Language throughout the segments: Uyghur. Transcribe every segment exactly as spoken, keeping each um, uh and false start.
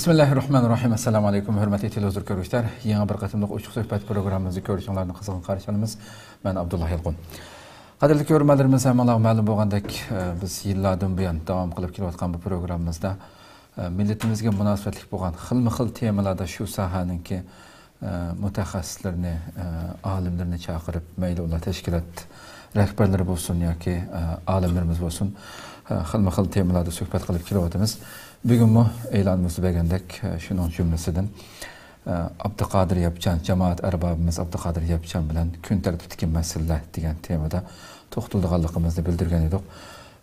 بىسمىللاھىررەھمانىررەھىم. ئەسسالامۇ ئەلەيكۇم، ھۆرمەتلىك تېلېۋىزور كۆرگۈچىلەر. يېڭى بىر قېتىملىق ئوچۇق سۆھبەت پروگراممىمىزنى كۆرۈشۈڭلارنى قىزغىن قارشى ئالىمىز. مەن ئابدۇللا يالقۇن. قەدىرلىك كۆرۈرمەنلىرىمىز، ھەممىڭلارغا مەلۇم بولغاندەك، ئە، بىز يىللاردىن بۇيان داۋام قىلىپ كېلىۋاتقان بۇ پروگراممىمىزدا، ئە، مىللىتىمىزگە مۇناسىۋەتلىك بولغان خىلمۇ خىل تېمىلاردا شۇ ساھەنىڭكى ئە، مۇتەخەسسىسلىرىنى، ئە، ئالىملىرىنى چاقىرىپ، مەيلى ئۇلار تەشكىلات رەھبەرلىرى بولسۇن ياكى، ئە، ئالىملىرىمىز بولسۇن، ئە، خىلمۇ خىل تېمىلاردا سۆھبەت قىلىپ كېلىۋاتىمىز. بۈگۈنمۇ ئېلانىمىزدا بەرگەندەك، ئە، شۇنىڭ جۈملىسىدىن، ئە، ئابدۇقادىر ياپچان، جامائەت ئەربابىمىز ئابدۇقادىر ياپچان بىلەن كۈن تەرتىپتىكى مەسىلىلەر دېگەن تېمىدا توختىلىدىغانلىقىمىزنى بىلدۈرگەن ئىدۇق.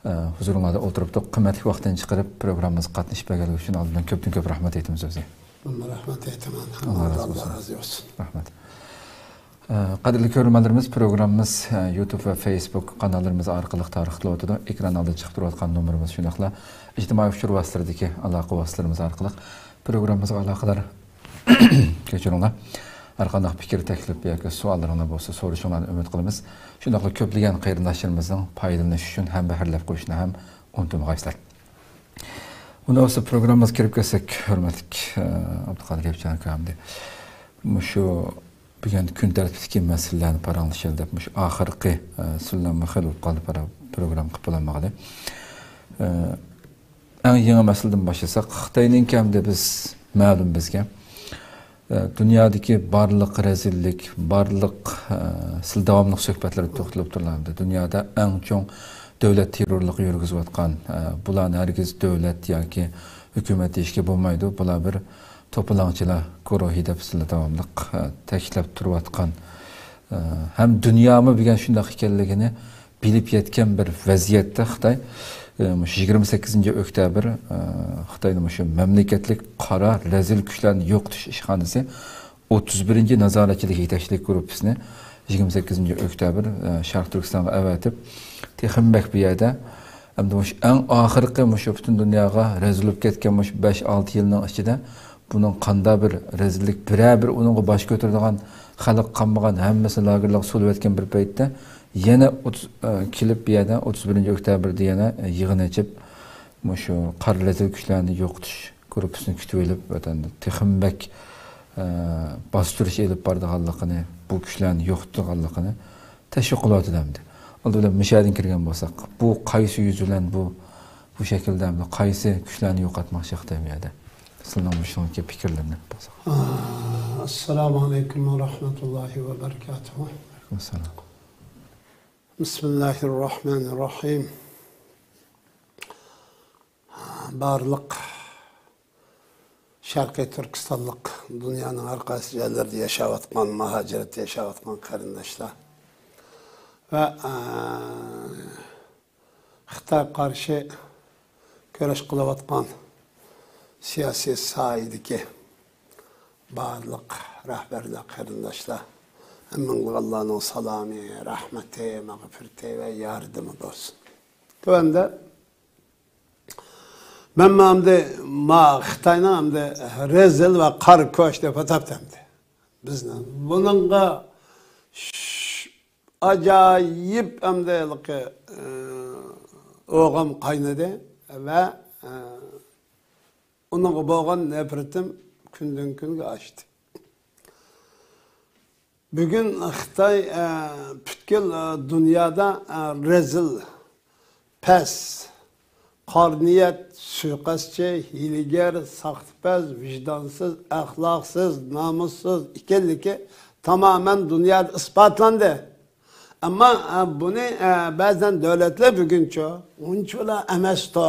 ئە، ھۇزۇرۇڭلاردا ئولتۇرۇپتۇق. قىممەتلىك ۋاقتىنى چىقىرىپ، پروگراممىمىزغا قاتنىشىپ بەرگەنلىكى ئۈچۈن ئالدىن كۆپتىن كۆپ رەھمەت ئېيتىمىز ئۆزى. مەنمۇ رەھمەت ئېيتىمەن. ئاللا رازى بولسۇن. رازى بولسۇن. رەھمەت. ئە، قەدىرلىك كۆرۈرمەنلىرىمىز، پروگراممىمىز، ئە، يۇتۇب ۋە فېيسبۇك قاناللىرىمىز ئارقىلىق تارقىتىلىۋاتىدۇ. ئېكران ئالدىدا چىقىپ تۇرۇۋاتقان نومۇرىمىز، شۇنداقلا ئىجتىمائىي ئۇچۇر ۋاسىتىلىرىدىكى ئالاقە ۋاسىتىلىرىمىز ئارقىلىق پروگراممىمىزغا ئالاقىدار، كەچۈرۈڭلار، ھەر قانداق پىكىر، تەكلىپ ياكى سوئاللىرىڭلار بولسا سورىشىڭلارنى ئۈمىد قىلىمىز. شۇنداقلا كۆپلىگەن قېرىنداشلىرىمىزنىڭ پايدىلىنىشى ئۈچۈن ھەمبەھىرلەپ قويۇشنى ھەم ئۇنتۇمىغايسىلەر. ئۇندا بولسا پروگراممىمىزغا كىرىپ كەتسەك، ھۆرمەتلىك، ئە، ئابدۇقادىر ياپچان ئاكا ئەمدى مۇشۇ بۈگۈن كۈن تەرتىپتىكى مەسىلىلەرنى پاراڭلىشايلى دەپ، مۇشۇ ئاخىرقى، ئە، سۈننەم خېلى بولۇپ قالدى، پارا-، پروگرامما قىلىپ بولالمىغىلى. ئە، ئەڭ يېڭى مەسىلىدىن باشلىساق، خىتاينىڭكى ئەمدى بىز، مەلۇم بىزگە، ئە، دۇنيادىكى بارلىق رەزىللىك، بارلىق، ئە، سىلى داۋاملىق سۆھبەتلەردە توختىلىپ تۇرۇلامدۇ. دۇنيادا ئەڭ چوڭ دۆلەت تېررورلۇقى يۈرگۈزۈۋاتقان، ئە، بۇلارنى ھەرگىز دۆلەت ياكى ھۆكۈمەت دېيىشكە بولمايدۇ. بۇلار بىر توپىلاڭچىلار گۇرۇھى دەپ سىلى داۋاملىق، ئە، تەكىتلەپ تۇرۇۋاتقان، ئە، ھەم دۇنيامۇ بۈگۈن شۇنداق ئىكەنلىكىنى بىلىپ يەتكەن بىر ۋەزىيەتتە خىتاي، ئى، مۇشۇ يىگىرمە سەككىزىنچى ئۆكتەبىر، ئى، خىتاينىڭ مۇشۇ مەملىكەتلىك قارا رەزىل كۈچلەرنى يوقىتىش ئىشخانىسى ئوتتۇز بىرىنچى نازارەتچىلىك يېتەكچىلىك گۇرۇپپىسىنى يىگىرمە سەككىزىنچى ئۆكتەبىر، ئى، شەرقىي تۈركىستانغا ئەۋەتىپ، تېخىمۇ بەك بۇ يەردە ئەمدى مۇشۇ ئەڭ ئاخىرقى مۇشۇ پۈتۈن دۇنياغا رەزىل بولۇپ كەتكەن مۇشۇ بەش ئالتە يىلنىڭ ئىچىدە بۇنىڭ قانداق بىر رەزىللىك، بىرەر بىر ئۇنىڭغا باش كۆتۈرىدىغان خەلق قالمىغان، ھەممىسى لاگېرلارغا سولىۋەتكەن بىر پەيتتە، يەنە ئوتتۇز، ئە، كېلىپ بۇ يەردە ئوتتۇز بىرىنچى ئۆكتەبىردە يەنە، ئە، يىغىن ئېچىپ، مۇشۇ قارا رەزىل كۈچلەرنى يوقىتىش گۇرۇپپىسىنى كۈتۈۋېلىپ، ۋەتەندە تېخىمۇ بەك، ئە، باستۇرۇش ئېلىپ بارىدىغانلىقىنى، بۇ كۈچلەرنى يوقىتىدىغانلىقىنى تەشۋىق قىلىۋاتىدۇ ئەمدى. ئالدى بىلەن مۇشۇ يەردىن كىرگەن بولساق، بۇ قايسى يۈز بىلەن بۇ، بۇ شەكىلدە ئەمدى قايسى كۈچلەرنى يوقاتماقچى خىتاي بۇ يەردە؟ سىلىنىڭ مۇشۇنىڭكى پىكىرلىرىنى بولسا. ئا، ئەسسالامۇ ئەلەيكۇم ۋە رەھمەتۇللاھى ۋە بەرىكاتۇھۇ. ۋەسسالام. بىسمىللاھىررەھمانىررەھىم. بارلىق شەرقىي تۈركىستانلىق، دۇنيانىڭ ھەر قايسى جايلىرىدا ياشاۋاتقان، مۇھاجىرەتتە ياشاۋاتقان قېرىنداشلار ۋە، ئە، خىتايغا قارشى كۈرەش قىلىۋاتقان سىياسىي ساھەدىكى بارلىق رەھبەرلەر، قېرىنداشلار، ھەممىڭلارغا ئاللانىڭ سالامى، رەھمىتى، مەغپىرىتى ۋە ياردىمى بولسۇن. تۆۋەندە مەن ئەمدى ما خىتاينىڭ ئەمدى رەزىل ۋە قارا كۈچ دەپ ئاتاپتۇ ئەمدى بىزنى. بۇنىڭغا ش-، ئاجايىپ ئەمدى ھېلىقى، ئە، ئوغۇم قاينىدى ۋە، ئە، ئۇنىڭغا بولغان نەپرىتىم كۈندىن كۈنگە ئاشتى. بۈگۈن خىتاي، ئە، پۈتكۈل، ئە، دۇنيادا، ئە، رەزىل، پەس، قارا نىيەت، سۇيىقەستچى، ھىيلىگەر، ساختىپەز، ۋىجدانسىز، ئەخلاقسىز، نامۇسسىز ئىكەنلىكى تامامەن دۇنيادا ئىسپاتلاندى. ئەمما، ئە، بۇنى، ئە، بەزەن دۆلەتلەر بۈگۈنچە ئۇنچىۋالا ئەمەستۇ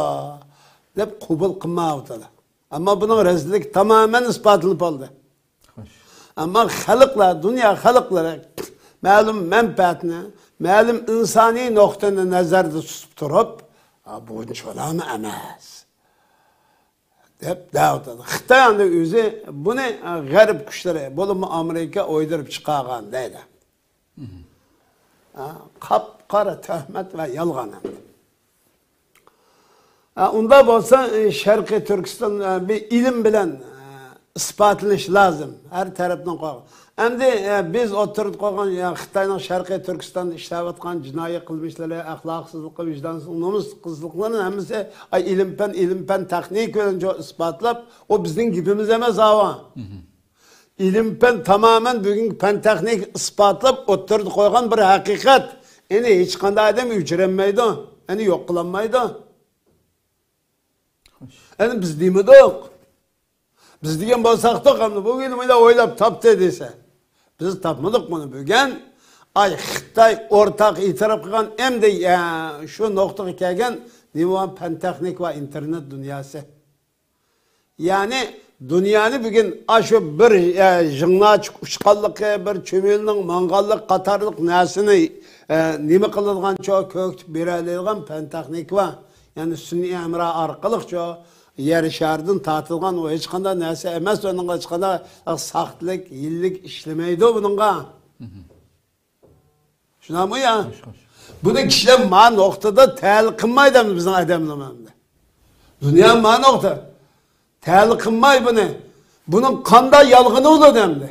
دەپ قوبۇل قىلمايۋاتىدۇ. ئەمما بۇنىڭ رەزىللىكى تامامەن ئىسپاتلىنىپ بولدى. خوش. ئەمما خەلقلەر، دۇنيا خەلقلىرى مەلۇم مەنپەئەتنى، مەلۇم ئىنسانىي نۇقتىنى نەزەردە تۇتۇپ تۇرۇپ، «ئا، بۇنچىۋالامۇ ئەمەس» دەپ دەۋاتىدۇ. خىتاي ئەمدى ئۆزى بۇنى، ئە، غەرب كۈچلىرى، بولۇپمۇ ئامېرىكا ئويدۇرۇپ چىقارغان دەيدۇ. ھە، قاپقارا تۆھمەت ۋە يالغان ئەمدى. ھە، ئۇنداق بولسا، ئى، شەرقىي تۈركىستان، ئە، بىر ئىلىم بىلەن، ئە، ئىسپاتلىنىش لازىم. ھەر تەرەپنىڭ قويغان. ئەمدى، ئە، بىز ئوتتۇرىدا قويغان، يا، خىتاينىڭ شەرقىي تۈركىستاندا ئىشلەۋاتقان جىنايى قىلمىشلىرى، ئەخلاقسىزلىقى، ۋىجدانسىزلىقى، نومۇسسىزلىقلىرىنىڭ ھەممىسى، ئاي، ئىلىم-پەن، ئىلىم-پەن، تېخنىكا بىلەن جو-، ئىسپاتلاپ، ئۇ بىزنىڭ گېپىمىز ئەمەس، ئاۋۇ. ئىلىم-پەن تامامەن بۈگۈنكى پەن-تېخنىكا ئىسپاتلاپ ئوتتۇرىدا قويغان بىر ھەقىقەت. ئېنى ھېچقانداق ئادەم ئۆچۈرەلمەيدۇ. ئېنى يوق قىلالمايدۇ. ئەنە بىز دېمىدۇق. بىز دېگەن بولساقتۇق، ئەمدى بۇ يىل مانا ئويلاپ تاپتى دېسە. بىز تاپمىدۇق بۇنى بۈگۈن. ئاي، خىتاي ئورتاق ئېتىراپ قىلغان ئەمدى، يا، شۇ نۇقتىغا كەلگەن نېمە بار؟ پەن-تېخنىكا ۋە ئىنتېرنېت دۇنياسى. يەنى دۇنيانى بۈگۈن ئاشۇ بىر، ئە، ژىڭناچۇق ئۇچقانلىقى، بىر چۈمۈلىنىڭ ماڭغانلىقى قاتارلىق نەرسىنى، ئە، نېمە قىلىدىغانچۇ كۆكتۈپ بېرەلەيدىغان پەن-تېخنىكا بار. يەنى سۈنئىي ھەمراھ ئارقىلىقچۇ يەر شارىدىن تارتىدىغان ئۇ ھېچقانداق نەرسە ئەمەس، ئۇنىڭغا ھېچقانداق ساختىلىك، ھىيلىلىك ئىشلىمەيدۇ بۇنىڭغا. شۇنداقمۇ يا؟ خوش، خوش. بۇنى كىشىلەر ما نۇقتىدا تەلىق قىلمايدۇ ئەمدى بىزنىڭ ئادەملىرىمىز ئەمدى. دۇنيا ما نۇقتا. تەلىق قىلماي بۇنى. بۇنىڭ قاندا يالغىنى بولىدۇ ئەمدى.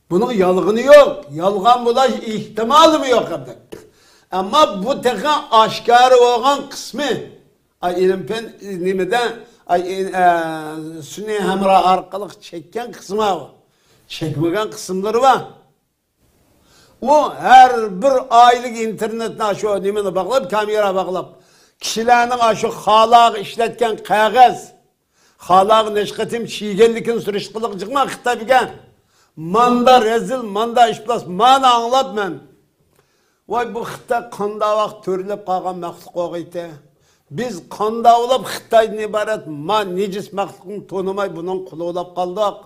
بۇنىڭ يالغىنى يوق. يالغان بولاش ئېھتىمالىمۇ يوق ئەمدى. ئەمما بۇ تېخى ئاشكارا بولغان قىسمى. ئاي، ئىلىم پەن نېمىدە؟ ئاي، ئىن-، ئە، سۈنئىي ھەمراھ ئارقىلىق چەككەن قىسمى بار. چەكمىگەن قىسىملىرى بار. ئۇ ھەر بىر ئائىلىگە ئىنتېرنېتنى شۇ نېمىنى باغلاپ، كامېرا باغلاپ، كىشىلەرنىڭ ئاشۇ خالاغا ئىشلەتكەن قەغەز، خالاغا نەچچە قېتىم چىگەنلىكىنى سۈرۈشتە قىلىدىغان جىقما خىتاي بىگە. ماندا رەزىل، ماندا ئىپلاس، مانا ئاڭلاپ مەن. ۋاي، بۇ خىتاي قانداق ۋاقىت تۆرىلىپ قالغان مەخلۇق بولغىيتى. بىز قانداق بولۇپ خىتايدىن ئىبارەت ما نىجىس مەخلۇقنى تونۇماي بۇنىڭ قۇلى بولاپ قالدۇق.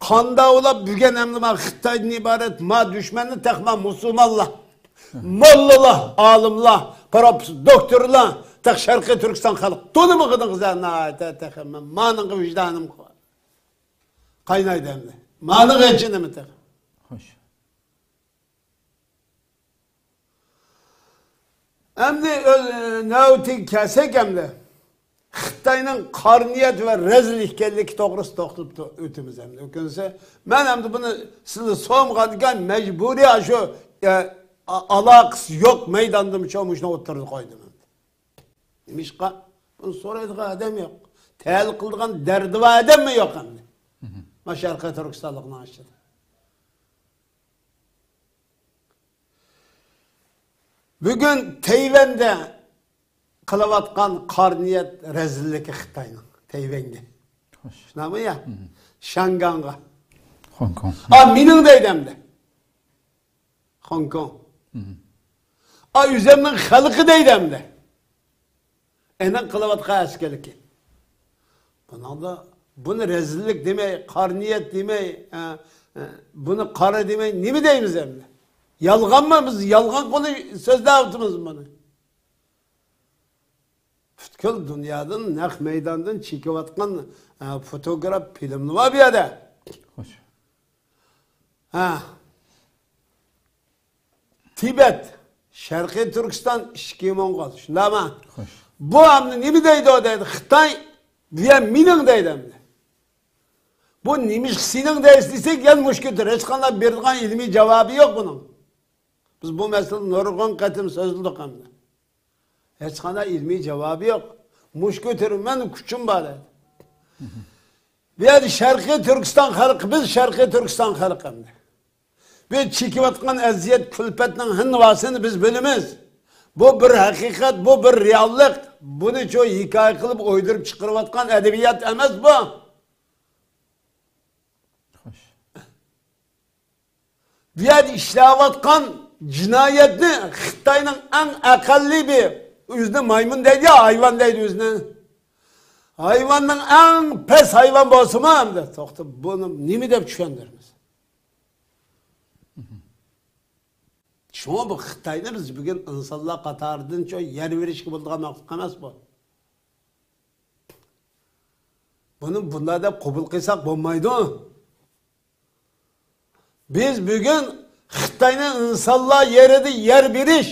قانداق بولۇپ بۈگۈن ئەمدى ما خىتايدىن ئىبارەت ما دۈشمەننى تېخى ما مۇسۇلمانلار، موللىلار، ئالىملار، پروفېسسور، دوكتورلار، تېخى شەرقىي تۈركىستان خەلقى تونۇمىغىنىڭىزدا ناھايىتى تېخى مانىڭغا ۋىجدانىم قاينايدۇ ئەمدى. مانىڭغا ئېچىنىمەن تېخى. خوش. ئەمدى ئۆز نۆۋىتىگە كەلسەك ئەمدى. خىتاينىڭ قارا نىيەت ۋە رەزىل ئىكەنلىكى توغرىسىدا توختىلىپ تو-، ئۆتىمىز ئەمدى. ئۆكۈنسە، مەن ئەمدى بۇنى سىزنى سورىمىغاندىكىن مەجبۇرىي شۇ، ئە، ئا-، ئالاقىسى يوق مەيداندىمۇ شۇ مۇشۇنى ئوتتۇرىغا قويدۇم ئەمدى. نېمىشقا؟ بۇنى سورايدىغان ئادەم يوق. تەلىق قىلىدىغان دەردى بار ئادەممۇ يوق ئەمدى. مانا شەرقىي تۈركىستانلىقنىڭ ئىچىدە. بۈگۈن تەيۋەندە قىلىۋاتقان قارا نىيەت رەزىللىكى خىتاينىڭ. تەيۋەنگە. خوش. شۇنداقمۇ يا؟ شياڭگاڭغا. خوڭكوڭ. ئا، مېنىڭ دەيدۇ ئەمدى. خوڭكوڭ. ئا، ئۆزۈمنىڭ خەلقى دەيدۇ ئەمدى. ئېنىڭ قىلىۋاتقان ئەسكىلىكى. بۇنىڭدا بۇنى رەزىللىك دېمەي، قارا نىيەت دېمەي، ئە، ئە، بۇنى قارا دېمەي، نېمە دەيمىز ئەمدى؟ يالغانمۇ؟ بىز يالغان قولى سۆزلەۋاتىمىز بۇنى. پۈتكۈل دۇنيادىن، نەق مەيداندىن چېكىۋاتقان، ئە، فوتوگراف فىلىملار بار بۇ يەردە. خوش. ھە. تىبەت، شەرقىي تۈركىستان، ئىچكى موڭغۇل. شۇنداقمۇ؟ خوش. بۇ ئەمدى نېمە دەيدۇ دەيدۇ. خىتاي بۇ يەر مېنىڭ دەيدۇ ئەمدى. بۇ نېمىشقا سېنىڭ دەيسىز دېسەك، يەنە مۇشۇ كۆتۈر. ھېچقانداق بېرىدىغان ئىلمىي جاۋابى يوق بۇنىڭ. بىز بۇ مەسىلىدە نۇرغۇن قېتىم سۆزلىدۇق ئەمدى. ھېچقانداق ئىلمىي جاۋابى يوق. مۇشۇ كۆتۈرۈپ مەن كۈچۈم بار دەيدۇ. بۇ يەردە شەرقىي تۈركىستان خەلقى، بىز شەرقىي تۈركىستان خەلقى ئەمدى. بىز چېكىۋاتقان ئەزىيەت، كۈلپەتنىڭ ھىندىۋاسىنى بىز بىلىمىز. بۇ بىر ھەقىقەت، بۇ بىر رېئاللىق. بۇنى شۇ ھېكايە قىلىپ ئويدۇرۇپ چىقىرىۋاتقان ئەدەبىيات ئەمەس بۇ. خوش. بۇ يەردە ئىشلەۋاتقان جىنايەتنى خىتاينىڭ ئەڭ ئەقەللىي بىر، ئۆزىنى مايمۇن دەيدۇ يا، ھايۋان دەيدۇ ئۆزىنى. ھايۋاننىڭ ئەڭ پەس ھايۋان بولسىمۇ ئەمدى، توختاپ، بۇنى نېمە دەپ چۈشەندۈرىمىز؟ شۇڭا بۇ خىتاينى بىز بۈگۈن ئىنسانلار قاتارىدىنچۇ يەر بېرىشكە بولىدىغان مەخلۇق ئەمەس بۇ. بۇنى بۇنداق دەپ قوبۇل قىلساق بولمايدۇ. بىز بۈگۈن خىتاينىڭ ئىنسانلار يېرىدە يەر بېرىش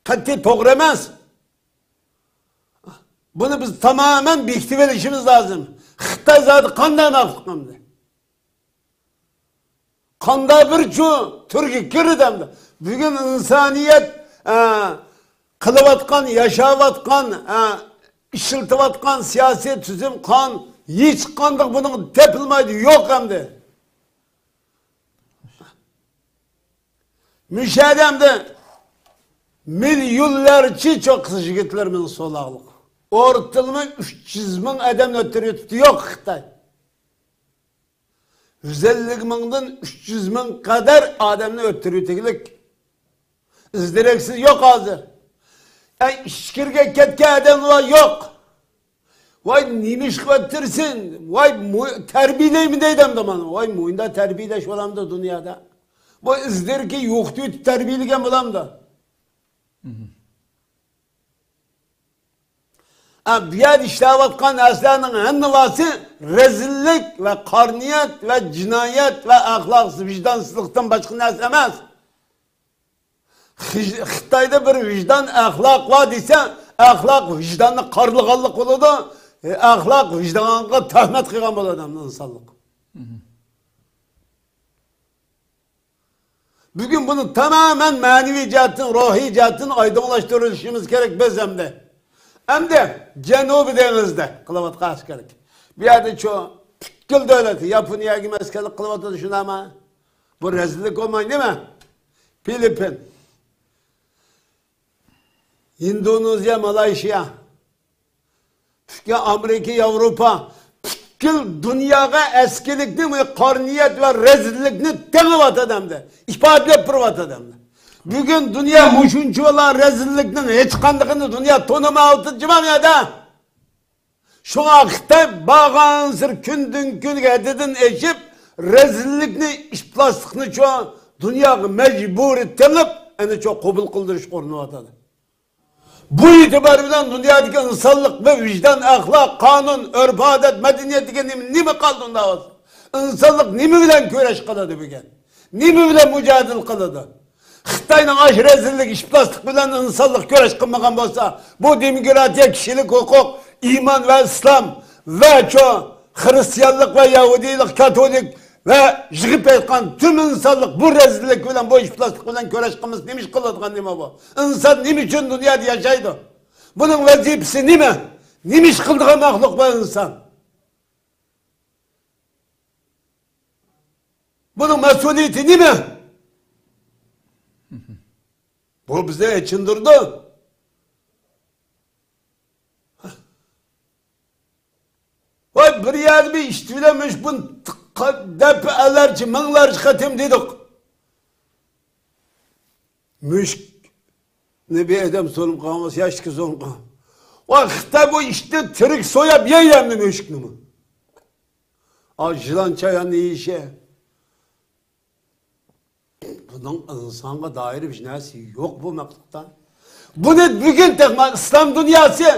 قەتئىي توغرا ئەمەس. بۇنى بىز تامامەن بېكىتىۋېلىشىمىز لازىم. خىتاي زادى قانداق مەخلۇق ئەمدى؟ قانداق بىر چۇ تۈرگە كىردى ئەمدى؟ بۈگۈن ئىنسانىيەت، ئە، قىلىۋاتقان، ياشاۋاتقان، ئە، ئىشلىتىۋاتقان سىياسىي تۈزۈم، قانۇن ھېچقانداق بۇنىڭ تېپىلمايدۇ، يوق ئەمدى. مۇشۇ ئادەمدە مىليونلارچە چوققىسى يىگىتلىرىمىز سولاقلىق. ئورتىلىما ئۈچ يۈز مىڭ ئادەمنى ئۆلتۈرۈۋېتىپتۇ، يوق خىتاي. يۈز ئەللىك مىڭدىن ئۈچ يۈز مىڭ قەدەر ئادەمنى ئۆلتۈرۈۋېتىگلىك. ئىز دېرەكسىز يوق ھازىر. ئەي، ئىچكىرىگە كەتكەن ئادەملەر يوق. ۋاي، نېمە ئىش قىلىۋاتىرسەن؟ ۋاي، مۇ-، تەربىيەلەيمەن دەيدۇ ئەمدى مانا. ۋاي، مۇنداق تەربىيەلەش بولامدۇ دۇنيادا؟ بۇ ئىزدىرىكى يوقىتىۋېتىپ تەربىيەلىگەن بولامدۇ؟ ئە، بۇ يەردە ئىشلەۋاتقان نەرسىلەرنىڭ ھەممىسى رەزىللىك ۋە قارا نىيەت ۋە جىنايەت ۋە ئەخلاقسىز، ۋىجدانسىزلىقتىن باشقا نەرسە ئەمەس. خىج-، خىتايدا بىر ۋىجدان، ئەخلاق بار دېسە، ئەخلاق ۋىجداننى قارىلىغانلىق بولىدۇ، ئەخلاق ۋىجدانغا تۆھمەت قىلغان بولىدۇ ئىنسانلىق. بۈگۈن بۇنى تامامەن مەنىۋى جەھەتتىن، روھىي جەھەتتىن ئايدىڭلاشتۇرۇشىمىز كېرەك بىز ئەمدى. ئەمدى جەنۇبىي دېڭىزدا قىلىۋاتقان ئەسكەرلىك. بۇ يەردە شۇ پۈتكۈل دۆلەت، ياپونىيەگىمۇ ئەسكەرلىك قىلىۋاتىدۇ، شۇنداقمۇ؟ بۇ رەزىللىك بولمايدۇ نېمە؟ فىلىپپىن، ئىندونېزىيە، مالايشىيا، پۈتكۈل ئامېرىكا، ياۋروپا، پۈتكۈل دۇنياغا ئەسكىلىكنى ۋە قارا نىيەت ۋە رەزىللىكنى تېڭىۋاتىدۇ ئەمدى، ئىپادىلەپ تۇرۇۋاتىدۇ ئەمدى. بۈگۈن دۇنيا مۇشۇنچىۋالا رەزىللىكنىڭ ھېچقاندىقىنى دۇنيا تونۇمايۋاتىدۇ جۇمۇ يەردە. شۇڭا خىتاي بارغانسېرى كۈندىن كۈنگە ھەددىدىن ئېشىپ، رەزىللىكنى، ئىپلاسلىقنىچۇ دۇنياغا مەجبۇرىي تېڭىپ، ئەنىچۇ قوبۇل قىلدۇرۇشقا ئۇرۇنۇۋاتىدۇ. بۇ ئېتىبار بىلەن دۇنيادىكى ئىنسانلىق ۋە ۋىجدان، ئەخلاق، قانۇن، ئۆرپ-ئادەت، مەدەنىيەت دېگەن نېمە، نېمە قالدى ئۇنداق بولسا؟ ئىنسانلىق نېمە بىلەن كۈرەش قىلىدۇ بۈگۈن؟ نېمە بىلەن مۇجادىلە قىلىدۇ؟ خىتاينىڭ ئاشۇ رەزىللىك، ئىپلاسلىق بىلەن ئىنسانلىق كۈرەش قىلمىغان بولسا، بۇ دېموكراتىيە، كىشىلىك ھوقۇق، ئىمان ۋە ئىسلام ۋە شۇ خىرىستىيانلىق ۋە يەھۇدىيلىق، كاتولىك ۋە يىغىپ ئېيتقان پۈتۈن ئىنسانلىق بۇ رەزىللىك بىلەن، بۇ ئىپلاسلىق بىلەن كۈرەش قىلمىسا، نېمە ئىش قىلىدىغان نېمە بۇ؟ ئىنسان نېمە ئۈچۈن دۇنيادا ياشايدۇ؟ بۇنىڭ ۋەزىپىسى نېمە؟ نېمە ئىش قىلىدىغان مەخلۇق بۇ ئىنسان؟ بۇنىڭ مەسئۇلىيىتى نېمە؟ بۇ بىزنى ئېچىندۇرىدۇ. ۋاي، بىر يەردە بىر ئىشتى بىلەن مۇشۇ بۇنى دەپئەلەرچە، مىڭلارچە قېتىم دېدۇق. مۈشۈكنى بىر ئادەم سولىمىغان بولسا، ياشتىكى سولىمىغان. ۋاي، خىتاي بۇ ئىشتى تىرىك سوياپ يەيدۇ ئەمدى مۈشۈكنىمۇ. ئا، يىلان چاياننى يېيىشى. بۇنىڭ ئىنسانغا دائىر بىر نەرسە يوق بۇ مەخلۇقتا. بۇنى بۈگۈن تېخى ئىسلام دۇنياسى،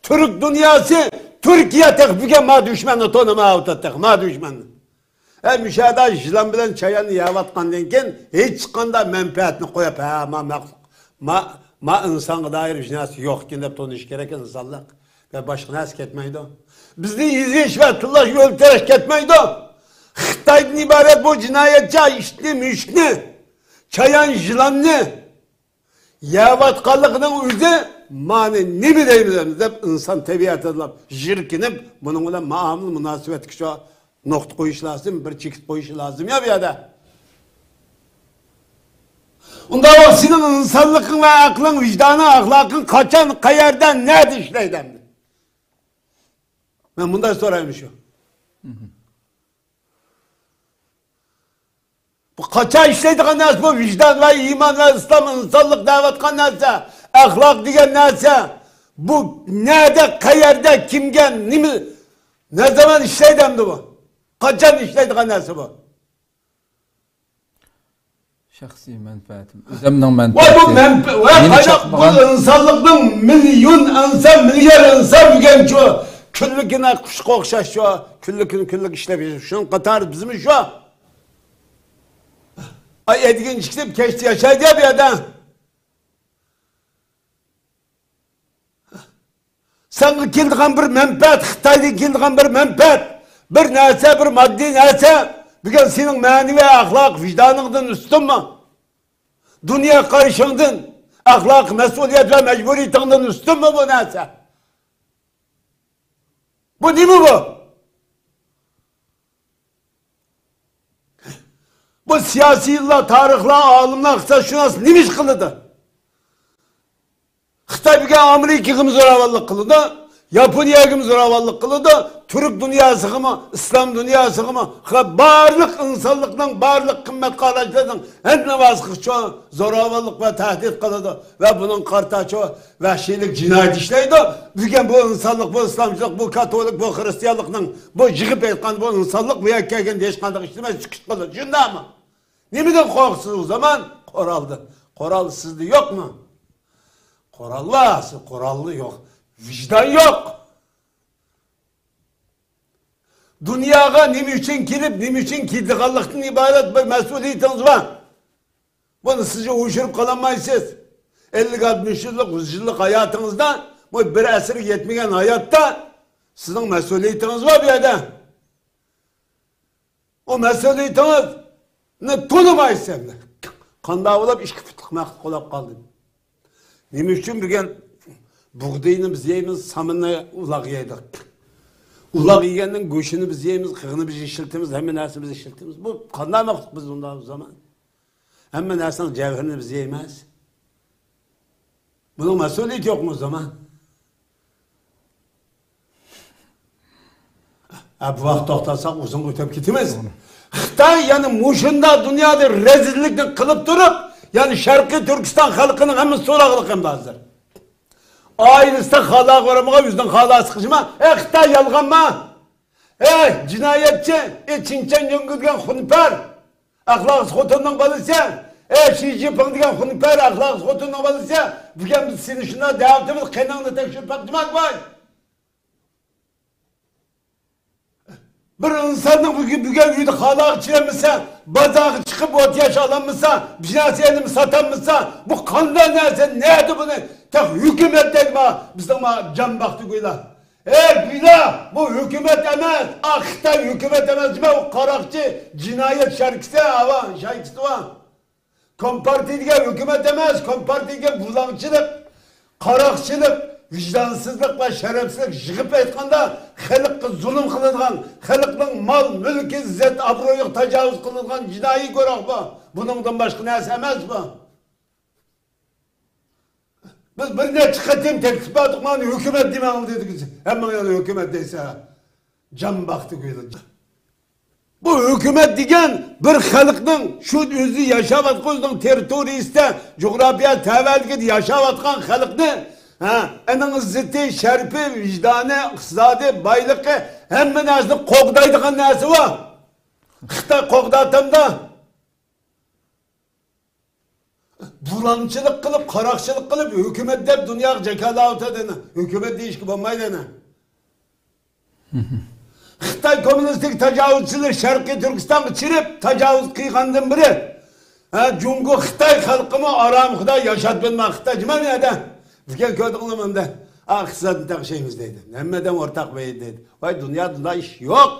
تۈرك دۇنياسى، تۈركىيە تېخى بۈگۈن ما دۈشمەننى تونۇمايۋاتىدۇ، تېخى ما دۈشمەننى. ھە، مۇشۇ يەردە يىلان بىلەن چاياننى يەۋاتقاندىن كېيىن ھېچقانداق مەنپەئەتنى قويۇپ، ھە، ما مەخلۇق، ما، ما ئىنسانغا دائىر بىر نەرسە يوق ئىكەن دەپ تونۇش كېرەك ئىنسانلىق. ۋە باشقا نەرسە كەتمەيدۇ. بىزنى ئېزىش ۋە تىللاش، ئۆلتۈرۈش كەتمەيدۇ. خىتايدىن ئىبارەت بۇ جىنايەتچى ئىتنى، مۈشۈكنى، چايان، يىلاننى يەۋاتقانلىقىنىڭ ئۆزى مانى نېمە دەيمىز ئەمدى دەپ ئىنسان تەبىئەتىدىلا يىركىنىپ، بۇنىڭ بىلەن مۇئامىلە مۇناسىۋەتكە شۇ نۇقتا قويۇش لازىم، بىر چېكىت قويۇش لازىم يا بۇ يەردە. ئۇنداق بولسا سېنىڭ ئىنسانلىقىڭ ۋە ئەقلىڭ، ۋىجدانىڭ، ئەخلاقىڭ قاچان، قەيەردە، نەدە ئىشلەيدۇ ئەمدى؟ مەن مۇنداق سورايمەن شۇ. بۇ قاچان ئىشلەيدىغان نەرسە بۇ؟ ۋىجدان ۋە ئىمان ۋە ئىسلام، ئىنسانلىق دەۋاتقان نەرسە، ئەخلاق دېگەن نەرسە، بۇ نەدە، قەيەردە، كىمگە، نېمە، نەزامان ئىشلەيدۇ ئەمدى بۇ؟ قاچان ئىشلەيدىغان نەرسە بۇ؟ شەخسىي مەنپەئەتىم، ئۆزۈمنىڭ ۋە بۇ مەنپەئەتى، مەنپە-، ۋە نېمە قانداق بۇ چاقمىغان؟ ئىنسانلىقنىڭ مىليون ئىنسان، مىليار ئىنسان بۈگۈن شۇ كۈنلۈكىنى قۇشقا ئوخشاش شۇ كۈنلۈكىنى كۈنلۈك ئىشلەپ يۈرۈپ، شۇنىڭ قاتارى بىزمۇ شۇ. ئاي، ئەتىگىنى چىقىپ كەچتە ياشايدۇ يا بۇ يەردە. ساڭا كېلىدىغان بىر مەنپەئەت، خىتايدىن كېلىدىغان بىر مەنپەئەت، بىر نەرسە، بىر ماددىي نەرسە بۈگۈن سېنىڭ مەنىۋى ئەخلاق ۋىجدانىڭدىن ئۈستۈنمۇ؟ دۇنيا قارىشىڭدىن، ئەخلاق مەسئۇلىيەت ۋە مەجبۇرىيىتىڭدىن ئۈستۈنمۇ بۇ نەرسە؟ بۇ نېمە بۇ؟ بۇ سىياسىيلار، تارىخلار، ئالىملار، ئىقتىسادشۇناس نېمە ئىش قىلىدۇ؟ خىتاي بۈگۈن ئامېرىكىغىمۇ زوراۋانلىق قىلىدۇ، ياپونىيەگىمۇ زوراۋانلىق قىلىدۇ، تۈرك دۇنياسىغىمۇ، ئىسلام دۇنياسىغىمۇ، خا-، بارلىق ئىنسانلىقنىڭ، بارلىق قىممەت قاراشلىرىنىڭ ھەممىۋاسىغا زوراۋانلىق ۋە تەھدىت قىلىدۇ ۋە بۇنىڭغا قارىتا شۇ ۋەھشىيلىك جىنايەت ئىشلەيدۇ. بۈگۈن بۇ ئىنسانلىق، بۇ ئىسلامچىلىق، بۇ كاتولىك، بۇ خرىستىيانلىقنىڭ، بۇ يىغىپ ئېيتقان بۇ ئىنسانلىق بۇ يەرگە كەلگەندە ھېچقانداق ئىش ئەمەس، سۈكۈت قىلىدۇ. شۇنداقمۇ؟ نېمىدىن قورقىسىز ئۇ زامان؟ قورالدىن. قورال سىزدە يوقمۇ؟ قورال بار، سىز قورالدا يوق. ۋىجدان يوق. دۇنياغا نېمە ئۈچۈن كېلىپ، نېمە ئۈچۈن كېتىدىغانلىقتىن ئىبارەت بىر مەسئۇلىيىتىڭىز بار. بۇنى سىزچە ئوشۇرۇپ قالالمايسىز. ئەللىك، ئاتمىش يىللىق، يۈز يىللىق ھاياتىڭىزدا، بۇ بىر ئەسىرگە يەتمىگەن ھاياتتا سىزنىڭ مەسئۇلىيىتىڭىز بار بۇ يەردە. ئۇ مەسئۇلىيىتىڭىزنى تونۇمايسىز ئەمدى. قانداق بولۇپ ئىككى پۇتلۇق مەخلۇق بولۇپ قالدىم؟ نېمە ئۈچۈن بۈگۈن بۇغدىيىنى بىز يەيمىز، سامىنى ئۇلار يەيدۇ؟ ئۇلار يېگەننىڭ گۆشىنى بىز يەيمىز، قېغىنى بىز ئىشلىتىمىز، ھەممە نەرسىنى بىز ئىشلىتىمىز. بۇ قانداق مەخلۇق بىز ئۇنداق زامان؟ ھەممە نەرسىنىڭ جەۋھىرىنى بىز يەيمىز. بۇنىڭ مەسئۇلىيىتى يوقمۇ زامان؟ ھە، بۇ ۋاقىت توختاتساق ئۇزۇن ئۆتۈپ كېتىمىز. خىتاي يەنە مۇشۇنداق دۇنيادا رەزىللىكنى قىلىپ تۇرۇپ، يەنە شەرقىي تۈركىستان خەلقىنىڭ ھەممىسى سوراقلىق ئەمدى ھازىر. ئائىلىسىدە خالا بارمىغان، ئۆزىنىڭ خالاسى قىلىشما. ئە، خىتاي يالغانما؟ ئەي، جىنايەتچى، ئەي، چىن چەن جۇڭگو دېگەن خۇنپەر، ئەخلاقسىز خوتۇننىڭ بالىسى، ئەي، شى جىنپىڭ دېگەن خۇنپەر، ئەخلاقسىز خوتۇننىڭ بالىسى، بۈگۈن بىز سېنى شۇنداق دەۋاتىمىز، قېنىڭنى تەكشۈرۈپ باقتىماق ۋاي. بىر ئىنساننىڭ بۈگۈن، بۈگۈن ئۆيدە خالاغا چىدىمىسا، بازارغا چىقىپ ئوت ياش ئالالمىسا، بىر نەرسە ئېلىپ ساتالمىسا، بۇ قانداق نەرسە، نەدە بۇنى؟ تېخى ھۆكۈمەت دەيدىما، بىزنىڭ ما جان باقتى گويلا. ئەي گويلا، بۇ ھۆكۈمەت ئەمەس، ئا، خىتاي ھۆكۈمەت ئەمەس، نېمە ئۇ قاراقچى، جىنايەت شەركىسى، ئاۋا، شەركىسى بار. كومپارتىيە دېگەن ھۆكۈمەت ئەمەس، كومپارتىيە دېگەن بۇلاڭچىلىق، قاراقچىلىق، ۋىجدانسىزلىق ۋە شەرەپسىزلىك، يىغىپ ئېيتقاندا، خەلققە زۇلۇم قىلىدىغان، خەلقنىڭ مال، مۈلكى، ئىززەت، ئابرۇيىغا تاجاۋۇز قىلىدىغان جىنايى گۇرۇھ بۇ. بۇنىڭدىن باشقا نەرسە ئەمەس بۇ. بىز بىر نەچچە قېتىم تەكلىپ بەردۇق، مانا ھۆكۈمەت دېمەڭ دېدۇق. ھەممىڭ يەنە ھۆكۈمەت دەيسە، جان باقتى گويلا. بۇ ھۆكۈمەت دېگەن بىر خەلقنىڭ شۇ ئۆزى ياشاۋاتقان، ئۆزىنىڭ تېررىتورىيىسىدە، جۇغراپىيە تەۋەلىكىدە ياشاۋاتقان خەلقنى، ھە، ئۇنىڭ ئىززىتى، شەرىپى، ۋىجدانى، ئىقتىسادىي بايلىقى، ھەممە نەرسىنى قوغدايدىغان نەرسە بۇ. خىتاي قوغداتامدا؟ بۇلاڭچىلىق قىلىپ، قاراقچىلىق قىلىپ، ھۆكۈمەت دەپ دۇنياغا جاكارلاۋاتىدۇ ئەنە. ھۆكۈمەت دېيىشكە بولمايدۇ ئەنە. خىتاي كوممۇنىستىك تاجاۋۇزچىلىرى شەرقىي تۈركىستانغا چىرىپ تاجاۋۇز قىلغاندىن بېرى، ھە، جۇڭگو خىتاي خەلقىمۇ ئارام خۇدا ياشاتمىدىما خىتاي جىما يەردە. بۈگۈن كۆردۈڭلارمۇ ئەمدى؟ ئا، ئىقتىسادنى تەڭشەيمىز دەيدۇ. ھەممە ئادەم ئورتاق بېرىدۇ دەيدۇ. ۋاي، دۇنيادا بۇنداق ئىش يوق.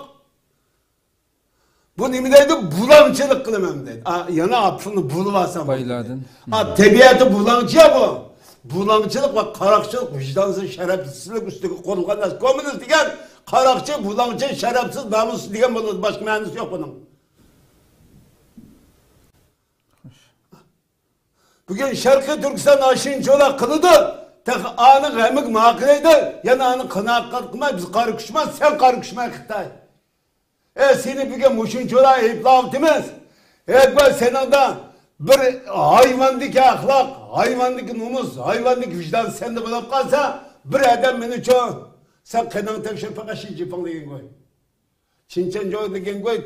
بۇ نېمە دەيدۇ؟ بۇلاڭچىلىق قىلىمەن دەيدۇ. ئا، يەنە پۇلنى بۇلىۋالسام بولدى. بايلاردىن. ئا، تەبىئەتى بۇلاڭچى يا بۇ. بۇلاڭچىلىق ۋە قاراقچىلىق، ۋىجدانسىز، شەرەپسىزلىك ئۈستىگە قۇرۇلغان نەرسە. كوممۇنىست دېگەن قاراقچى، بۇلاڭچى، شەرەپسىز، نامۇسسىز دېگەن بولىدۇ. باشقا مەنىسى يوق بۇنىڭ. بۈگۈن شەرقىي تۈركىستان ئاشۇنچىۋالا قىلىدۇ، تېخى ئانى غەمىگە ماقۇللايدۇ، يەنە ئانى قانائەت قىلماي، بىز قارا كۈچمەن، سەن قارا كۈچمەن خىتاي. ئە، سېنى بۈگۈن مۇشۇنچىۋالا ئەيىبلەۋاتىمىز. ئەكبەر، سېنىڭدە بىر ھايۋاندىكى ئەخلاق، ھايۋاندىكى نومۇس، ھايۋاندىكى ۋىجدان سەندە بولۇپ قالسا، بىر ئادەم مېنىچۇ، سەن قېنىڭ تەكشۈرۈپ باققىن شى جىنپىڭ دېگەن گوي. چىن چەن جوي دېگەن گوي،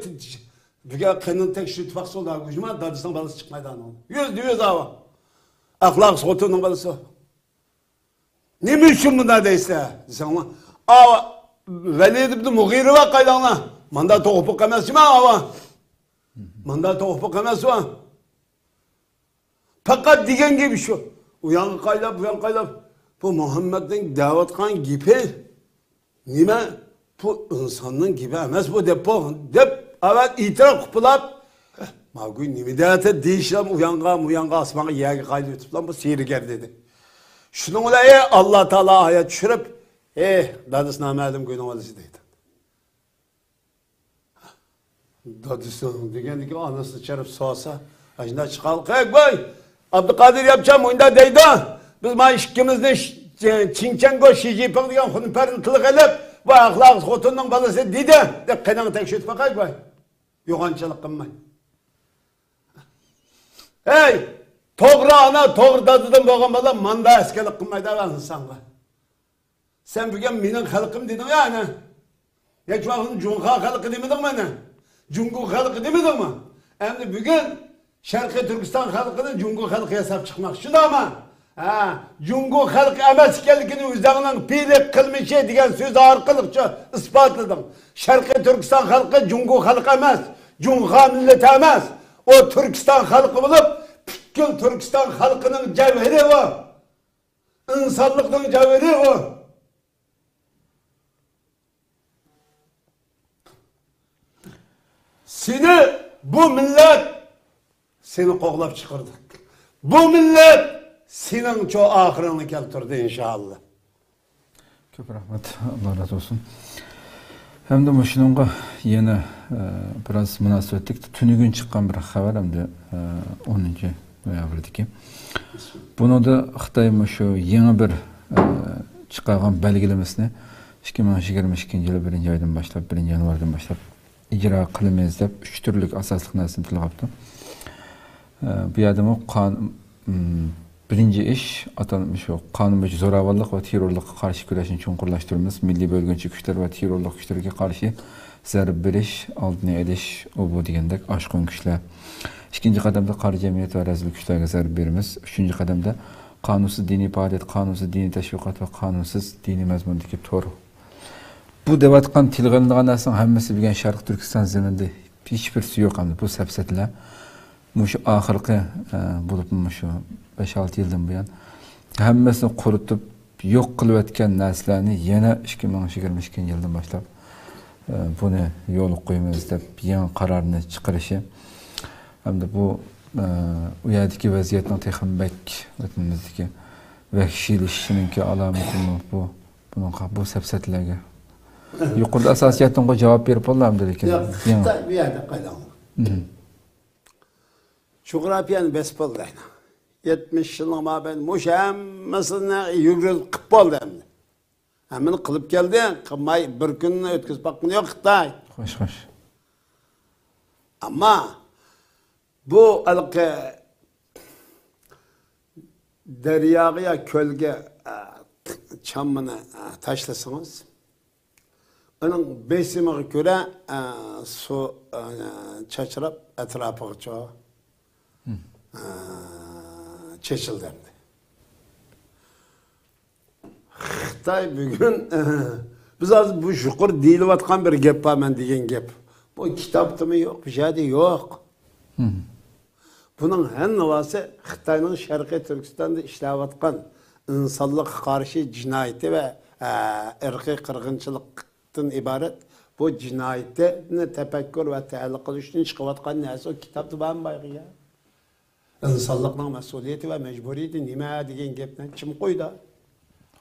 بۈگۈن قېنىڭ تەكشۈرۈپ باقسا، ئۇلار گۇژما، دادىسىنىڭ بالىسى چىقمايدۇ ئانىڭ. يۈزدە يۈز ئاۋا. ئەخلاقسىز خوتۇننىڭ بالىسى. نېمە ئۈچۈن بۇنداق دەيسىلەر دېسەڭلار، ئاۋا، ۋەلىد ئىبن مۇغىرە ۋە قايلاڭلار. ماندا توغپۇق ئەمەس جىما ئاۋا. ماندا توغپۇق ئەمەس ۋا. پەقەت دېگەن گېپى شۇ. ئۇ ياققا قايلاپ، بۇ ياققا قايلاپ، بۇ مۇھەممەدنىڭ دەۋاتقان گېپى نېمە؟ بۇ ئىنساننىڭ گېپى ئەمەس بۇ دەپ بولغان، دەپ ئەۋەل ئېتىراپ قىلىپ بولاپ، ماگۇي نېمە دەۋاتە دېيىشلەم ئۇ يانغا، مۇ يانغا، ئاسمانغا، يەرگە قايلىۋېتىپلا بۇ سېرىگەر دېدى. شۇنىڭ بىلەن ئەي ئاللا تائالا ئايەت چۈشۈرۈپ، ئېھ، دادىسى نامەلۇم گۇينىڭ بالىسى دەيدۇ. دادىسى دېگەندىكىن ئانىسىنى چىقىرىپ سورىسا، ئاشۇنداق چىقالقەك باي، ئابدۇقادىر ياپچان مۇنداق دەيدۇ، بىز مانا ئىككىمىزنى ش-، چىڭچەنگو شى جىنپىڭ دېگەن خۇنپەرنى تىلغا ئېلىپ، بۇ ئەخلاقسىز خوتۇننىڭ بالىسى دېدى، دەپ قېنىڭ تەكشۈرتۈپ باقاي باي. يوغانچىلىق قىلماي. ھەي، توغرا ئانا، توغرا دادىدىن بولغان بالا ماندا ئەسكەرلىك قىلمايدۇ ئىنسانغا. سەن بۈگۈن مېنىڭ خەلقىم دېدىڭ يا ئەنە. ياكى ۋاقىتنى جۇڭخۇا خەلقى دېمىدىڭمۇ ئەنە؟ جۇڭگو خەلقى دېمىدىڭمۇ؟ ئەمدى بۈگۈن شەرقىي تۈركىستان خەلقىنى جۇڭگو خەلقى ياساپ چىقماق شۇنداقمۇ؟ ھە، جۇڭگو خەلقى ئەمەس ئىكەنلىكىنى ئۆزۈڭنىڭ پېئىلى، قىلمىشى دېگەن سۆز ئارقىلىقچە ئىسپاتلىدىڭ. شەرقىي تۈركىستان خەلقى جۇڭگو خەلقى ئەمەس، جۇڭخۇا مىللىتى ئەمەس. ئۇ تۈركىستان خەلقى بولۇپ، پۈتكۈل تۈركىستان خەلقىنىڭ جەۋھىرى ئۇ. ئىنسانلىقنىڭ جەۋھىرى ئۇ. سېنى بۇ مىللەت سېنى قوغلاپ چىقىرىدۇ. بۇ مىللەت سېنىڭچۇ ئاخىرىڭنى كەلتۈردى، ئىنشائاللا. كۆپ رەھمەت، ئاللا رازى بولسۇن. ھەمدە مۇشۇنىڭغا يەنە، ئە، بىراز مۇناسىۋەتلىك تۈنۈگۈن چىققان بىر خەۋەر، ھەمدە، ئە، ئونىنچى نويابىردىكى. بۇنىڭدا خىتاي مۇشۇ يېڭى بىر، ئە، چىقارغان بەلگىلىمىسىنى ئىككى مىڭ يىگىرمە ئىككىنچى يىلى بىرىنچى ئايدىن باشلاپ، بىرىنچى يانۋاردىن باشلاپ ئىجرا قىلىمىز دەپ ئۈچ تۈرلۈك ئاساسلىق نەرسىنى تىلغا ئاپتۇ. ئە، بۇ يەردىمۇ قان-، م، بىرىنچى ئىش، ئاتالمىش شۇ قانۇن بويىچە زوراۋانلىق ۋە تېررورلۇققا قارشى كۈرەشنى چوڭقۇرلاشتۇرىمىز. مىللىي بۆلگۈنچى كۈچلەر ۋە تېررورلۇق كۈچلىرىگە قارشى زەربە بېرىش، ئالدىنى ئېلىش، ئۇ بۇ دېگەندەك ئاشقۇن كۈچلەر. ئىككىنچى قەدەمدە قارا جەمئىيەت ۋە رەزىل كۈچلەرگە زەربە بېرىمىز. ئۈچىنچى قەدەمدە قانۇنسىز دىنىي پائالىيەت، قانۇنسىز دىنىي تەشۋىقات ۋە قانۇنسىز دىنىي مەزمۇندىكى تور. بۇ دەۋاتقان، تىلغا ئېلىنغان نەرسىنىڭ ھەممىسى بۈگۈن شەرقىي تۈركىستان زېمىنىدا ھېچبىرسى يوق ئەمدى. بۇ سەپسەتىلەر مۇشۇ ئاخىرقى، ئە، بولۇپمۇ مۇشۇ بەش-ئالتە يىلدىن بۇيان ھەممىسىنى قۇرۇتۇپ يوق قىلىۋەتكەن نەرسىلەرنى يەنە ئىككى مىڭ يىگىرمە ئىككىنچى يىلدىن باشلاپ، ئە، بۇنى يولغا قويىمىز دەپ يېڭى قارارنى چىقىرىشى ھەمدە بۇ، ئە، ئۇ يەردىكى ۋەزىيەتنىڭ تېخىمۇ بەك ۋەتىنىمىزدىكى ۋەھشىيلىشىشىنىڭكى ئالامىتىمۇ بۇ. بۇنىڭغا، بۇ سەپسەتىلەرگە يۇقىرىدا ئاساسىيەتنىڭغا جاۋاب بېرىپ بولدى ئەمدى، لېكىن ياق، يېڭى. خىتاي بۇ يەردە قايلاڭ. مم. جۇغراپىيەنى بېسىپ بولدى. يەتمىش يىلنىڭ مابەينى مۇشۇ ھەممىسىنى يۈگۈرۈپ قىلىپ بولدى ئەمدى. ھەممىنى قىلىپ كەلدى، قىلماي بىر كۈننى ئۆتكۈزۈپ باققىنى يوق خىتاي. خوش، خوش. ئەمما بۇ ھېلىقى دەرياغا يا كۆلگە، ئە، چاممىنى، ئە، تاشلىسىڭىز، ئۇنىڭ بېسىمىغا كۆرە، ئە، سۇ، ئە، چاچراپ ئەتراپىغىچۇ، ئە، چېچىلدى ئەمدى. خىتاي بۈگۈن، بىز ھازىر بۇ يۇقىرى دېيىلىۋاتقان بىر گەپ بار، مەن دېگەن گەپ. بۇ كىتابتىمۇ يوق، بۇ يەردە يوق. مم. بۇنىڭ ھەممىسى خىتاينىڭ شەرقىي تۈركىستاندا ئىشلەۋاتقان ئىنسانلىققا قارشى جىنايىتى ۋە، ئە، ئىرقىي قىرغىنچىلىقتىن ئىبارەت. بۇ جىنايىتىنى تەپەككۇر ۋە تەھلىل قىلىش ئۈچۈن چىقىۋاتقان نەرسە، ئۇ كىتابتا بارمۇ بايىقى؟ ئىنسانلىقنىڭ مەسئۇلىيىتى ۋە مەجبۇرىيىتى نېمە دېگەن گەپنى كىم قويدى؟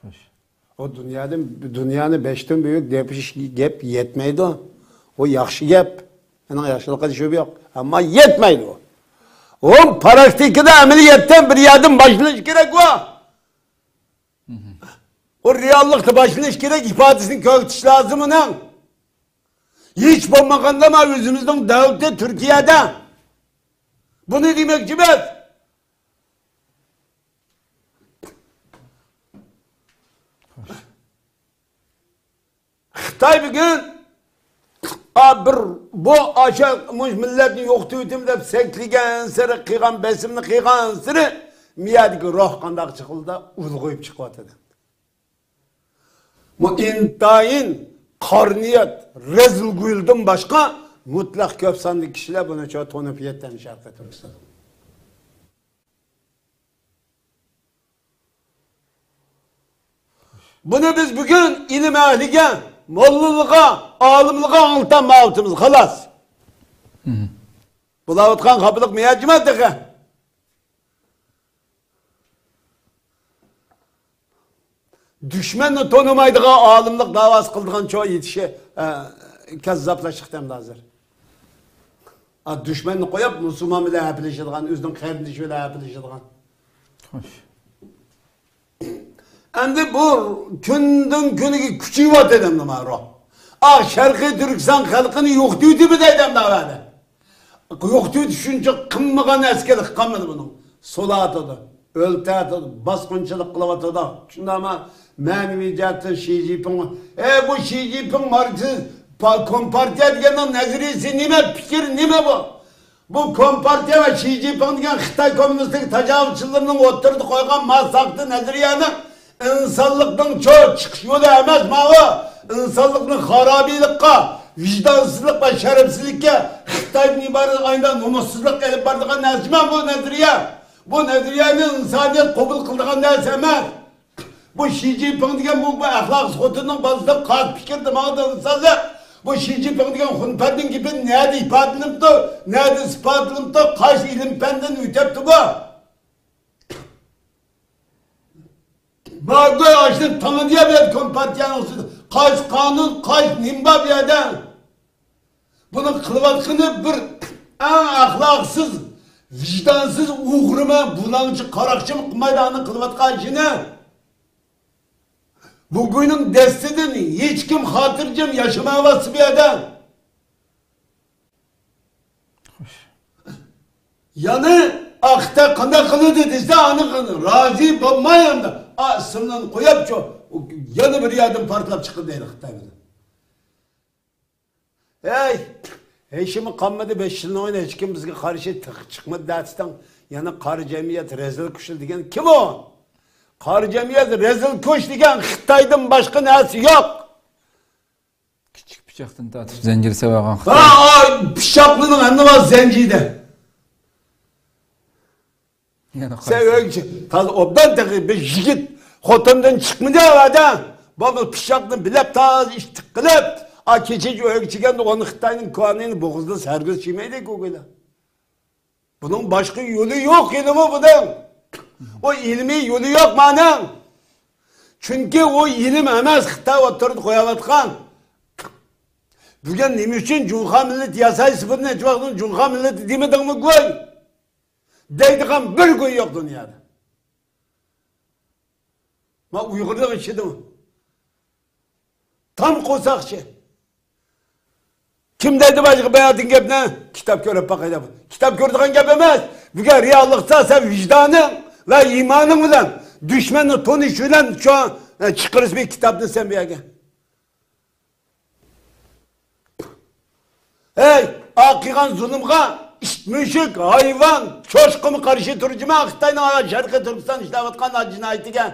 خوش. ئۇ دۇنيادىن، دۇنيانى بەشتىن بۆلۈپ دېپىش گەپ يەتمەيدۇ. ئۇ ياخشى گەپ. ئۇنىڭ ياخشىلىقىدا شۈبھە يوق. ئەمما يەتمەيدۇ. ئۇ پراكتىكىدا، ئەمەلىيەتتە بىر يەردىن باشلىنىشى كېرەك ئۇ. ئۇ رېئاللىقتا باشلىنىشى كېرەك، ئىپادىسىنى كۆرسىتىش لازىم ئۇنىڭ. ھېچ بولمىغاندا مانا ئۆزىمىزنىڭ دۆلىتى تۈركىيەدە. بۇنى دېمەكچى بىز. خىتاي بۈگۈن، ئا، بىر، بۇ ئاشۇ مۇش مىللەتنى يوقىتىۋېتىمەن دەپ سەكلىگەنسېرى، قىلغان بېسىمنى قىلغانسېرى، مىيەدىكى روھ قانداق چىقىلدى، ئۇلغىيىپ چىقىۋاتىدۇ. بۇ ئىنتايىن قارا نىيەت، رەزىلگۈيلىدىن باشقا مۇتلەق كۆپ ساندىكى كىشىلەر بۇنى چوڭ تونۇپ يەتتى شەرقىي تۈركىستان. بۇنى بىز بۈگۈن ئىلىم ئەھلىگە، موللىلىرىغا، ئالىملىرىغا ئاڭلىتالمايۋاتىمىز، خالاس. بولاۋاتقان خاپىلىق مىياجىما تېخى. دۈشمەننى تونۇمايدىغان ئالىملىق داۋاسى قىلىدىغان چوغ يېتىشى، ئە، كەززاپلاشلىق تەمدە ھازىر. ئا، دۈشمەننى قويۇپ، مۇسۇلمان بىلەن ھەپىلىشىدىغان، ئۆزىنىڭ قېرىندىشى بىلەن ھەپىلىشىدىغان. خوش. ئەمدى بۇ كۈندىن كۈنگە كۈچىيىۋاتىدۇ ئەمدى مانا روھ. ئا، شەرقىي تۈركىستان خەلقىنى يوقىتىۋېتىمىز دەيدۇ ئەمدى ھەۋەدە. يوقىتىۋېتىش شۇنچە قىلمىغان ئەسكەرلىك قالمىدى بۇنىڭ. سولاتىدۇ، ئۆلتەتىدۇ، باسقۇنچىلىق قىلىۋاتىدۇ. شۇنداقمۇ مەنىۋى جەھەتتىن شى جىنپىڭ، ئەي، بۇ شى جىنپىڭ ماركسىز، پا-، كومپارتىيە دېگەننىڭ نەزەرىيىسى نېمە، پىكرى نېمە بۇ؟ بۇ كومپارتىيە ۋە شى جىنپىڭ دېگەن خىتاي كوممۇنىستىك تاجاۋۇزچىلىرىنىڭ ئوتتۇرىدا قويغان ما ساختا نەزەرىيەنىڭ ئىنسانلىقنىڭ چوڭ چىقىش يولى ئەمەس ماۋۇ. ئىنسانلىقنى خارابىلىققا، ۋىجدانسىزلىق ۋە شەرەپسىزلىككە، خىتايدىن ئىبارەت ئايدا نومۇسسىزلىق ئېلىپ بارىدىغان نەرسىمەن بۇ نەزەرىيە. بۇ نەزەرىيەنى ئىنسانىيەت قوبۇل قىلىدىغان نەرسە ئەمەس. بۇ شى جىنپىڭ دېگەن بۇ، بۇ ئەخلاقسىز خوتۇننىڭ بالىسىدىن قاس پىكىردە ماڭىدۇ ئىنسانلار. بۇ شى جىنپىڭ دېگەن خۇنپەردىن گېپى نەدە ئىپادىلىنىپتۇ، نەدە ئىسپاتلىنىپتۇ، قايسى ئىلىم پەندىن ئۆتەپتۇ بۇ؟ ماگوي ئاشۇنى تاڭىدىيە بىلەن كومپارتىيەنىڭ ئۈستىدە قايسى قانۇن، قايسى نېمە بار بۇ يەردە؟ بۇنىڭ قىلىۋاتقىنى بىر ئەڭ ئەخلاقسىز، ۋىجدانسىز ئوغرىمۇ، بۇلاڭچى، قاراقچىمۇ قىلمايدۇ ئانداق قىلىۋاتقان ئىشىنى. بۇ گۇينىڭ دەستىدىن ھېچكىم خاتىرجەم ياشىمايۋاتسا بۇ يەردە. خوش. يەنى ئاختا قانداق قىلىدۇ دېسە، ئاندىن رازى بولماي ئەمدى. ئا، ئىسىمنى قويۇپچۇ، يەنە بىر يەردىن پارتلاپ چىقىدۇ دەيدۇ خىتاي بىلەن. ھەي، ھېچنېمە قالمىدى، بەش يىلنىڭ ئۆيىدە ھېچكىم بىزگە قارشى تىغ-، چىقمىدى دەتتىڭ. يەنە قارا جەمئىيەت رەزىل كۈچلى دېگەن كىم ئۇ؟ قارا جەمئىيەت رەزىل كۈچ دېگەن خىتايدىن باشقا نەرسە يوق. كىچىك پىچاقتىن تارتىپ زەنجىر سېۋەغان ھا، خىتاي. ھا، پىچاقلىنىڭ ھەممە بار زەنجىردە. يەنە سەن قايسى؟ ئۆيگە چىق. تازا ئوبدان تېخى بىر يىگىت خوتۇندىن چىقمىدى ئەۋەدە. بولمىسا پىچاقنى بىلەپ تازا ئىتتىك قىلىپ، ئا، كېچىچە ئۆيگە چىقكەندە ئۇنى خىتاينىڭ كوانىنى بوغۇزىدا سەرگۈز چىمەيدىكۇ گويلا. بۇنىڭ باشقا يولى يوق ئىلمى بۇنىڭ. ئۇ ئىلمىي يولى يوق مانىڭ. چۈنكى ئۇ ئىلىم ئەمەس خىتاي ئوتتۇرىدا قويۇۋاتقان. بۈگۈن نېمە ئۈچۈن جۇڭخۇا مىللىتى ياسايسىز بۇنى؟ نەچچە ۋاقىتتىن جۇڭخۇا مىللىتى دېمىدىڭمۇ گۇي؟ دەيدىغان بىر گۇي يوق دۇنيادا. ما ئۇيغۇرنىڭ ئىچىدىمۇ. تام قورساقچى. كىم دەيدۇ باشقا باياتىن گەپنى؟ كىتاب كۆرۈپ باقاي دەپ. كىتاب كۆرىدىغان گەپ ئەمەس. بۈگۈن رېئاللىقتا سەن ۋىجدانىڭ ۋە ئىمانىڭ بىلەن دۈشمەننى تونۇش بىلەن شۇ، ئە، چىقىرىسىز بىر كىتابنى سەن بۇ يەرگە. ھەي، ئا قىلغان زۇلۇمغا ئىت، مۈشۈك، ھايۋان، چوشقىمۇ قارشى تۇرجىما خىتاينىڭ شەرقىي تۈركىستان ئىشلەۋاتقان جىنايىتىگە.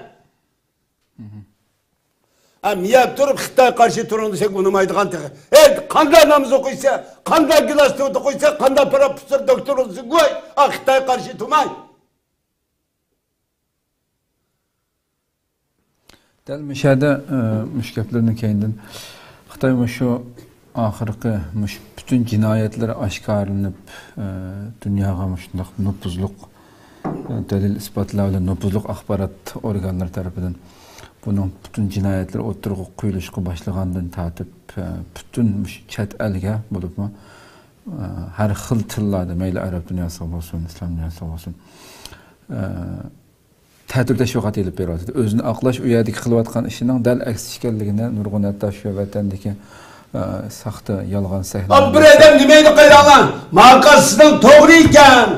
ھە، مىيەپ تۇرۇپ خىتاي قارشى تۇرۇڭ دېسەك ئۇنىمايدىغان تېخى. ھەي، قانداق ناماز ئوقۇيسا، قانداق گىلاس تودا قويسا، قانداق پروفېسسور، دوكتور بولسا گوي، ئا خىتاي قارشى تۇرماي. دەل مۇشۇ يەردە، ئە، مۇشۇ گەپلەردىن كەينىدىن خىتاي مۇشۇ ئاخىرقى مۇشۇ پۈتۈن جىنايەتلىرى ئاشكارىلىنىپ، ئە، دۇنياغا مۇشۇنداق نوپۇزلۇق، ئە، دەلىل-ئىسپاتلار بىلەن نوپۇزلۇق ئاخبارات ئورگانلىرى تەرىپىدىن بۇنىڭ پۈتۈن جىنايەتلىرى ئوتتۇرىغا قويۇلۇشقا باشلىغاندىن تارتىپ، ئە، پۈتۈن مۇشۇ چەت ئەلگە بولۇپمۇ، ئە، ھەر خىل تىللاردا، مەيلى ئەرەب دۇنياسىغا بولسۇن، ئىسلام دۇنياسىغا بولسۇن، ئە، تەتۈر تەشۋىقات ئېلىپ بېرىۋاتىدۇ. ئۆزىنى ئاقلاش، ئۇ يەردىكى قىلىۋاتقان ئىشىنىڭ دەل ئەكسى ئىكەنلىكىنى نۇرغۇن ھەتتا شۇ ۋەتەندىكى، ئە، ساختا، يالغان سەھنە. بىر ئادەم نېمە دەيدۇ قايراڭلار؟ ماقا سىزنىڭ توغرا ئىكەن،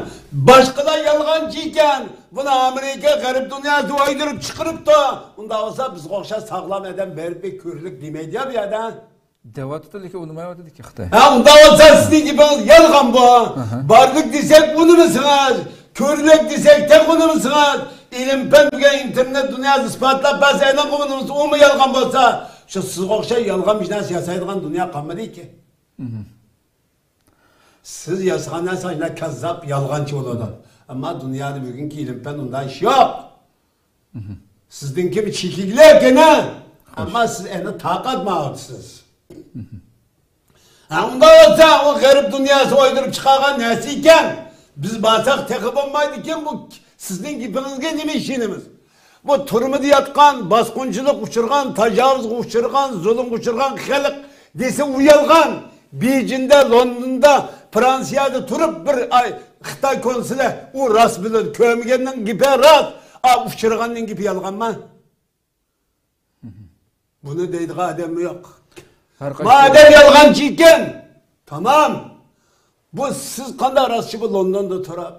باشقىلار يالغانچى ئىكەن، بۇنى ئامېرىكا، غەرب دۇنياسى ئويدۇرۇپ چىقىرىپتۇ. ئۇنداق بولسا بىزگە ئوخشاش ساغلام ئادەم بېرىپ بىر كۆرلۈك دېمەيدۇ يا بۇ يەردە. دەۋاتىدۇ، لېكىن ئۇنىمايۋاتىدۇكى خىتاي. ھە، ئۇنداق بولسا سىزنىڭ گېپىڭىز يالغان بۇ. ئەھە. بارلىق دېسەك ئۇنىمىسىڭىز، كۆرلۈك دېسەك تېخى ئۇنىمىسىڭىز. ئىلىم پەن بۈگۈن ئىنتېرنېت دۇنياسى ئىسپاتلاپ بەرسە ئەنە ئۇنىمىسا ئۇمۇ يالغان بولسا، شۇ سىزگە ئوخشاش يالغان بىر نەرسە ياسايدىغان دۇنيا قالمىدىكى. ئەھە. سىز ياسىغان نەرسە ئاشۇنداق كاززاپ، يالغانچى بولىدۇ. ئەمما دۇنيادا بۈگۈنكى ئىلىم پەن ئۇنداق ئىش يوق. ئەھە. سىزنىڭكىمۇ چېكىگلەك يەنە. ئەمما سىز ئەنە تاقەت ماۋۇتىسىز. ھە، ئۇنداق بولسا، ئۇ غەرب دۇنياسى ئويدۇرۇپ چىقارغان نەرسە ئىكەن. بىز بارساق تېخى بولمايدىكەن، بۇ سىزنىڭ گېپىڭىزگە نېمە ئىشىنىمىز؟ بۇ تۈرمىدە ياتقان، باسقۇنچىلىققا ئۇچرىغان، تاجاۋۇزغا ئۇچرىغان، زۇلۇمغا ئۇچرىغان خەلق دېسە، ئۇ يالغان. بېيجىڭدا، لوندوندا، فرانسىيەدە تۇرۇپ بىر ئاي خىتاي كونسۇلى، ئۇ راست بىلىدۇ. كۆرمىگەننىڭ گېپى راست، ئا، ئۇچرىغاننىڭ گېپى يالغانما؟ بۇنى دەيدىغان ئادەممۇ يوق. ھەر قايسى مادەم يالغانچى ئىكەن، تامام. بۇ سىز قانداق راستچى بۇ لوندوندا تۇرۇپ،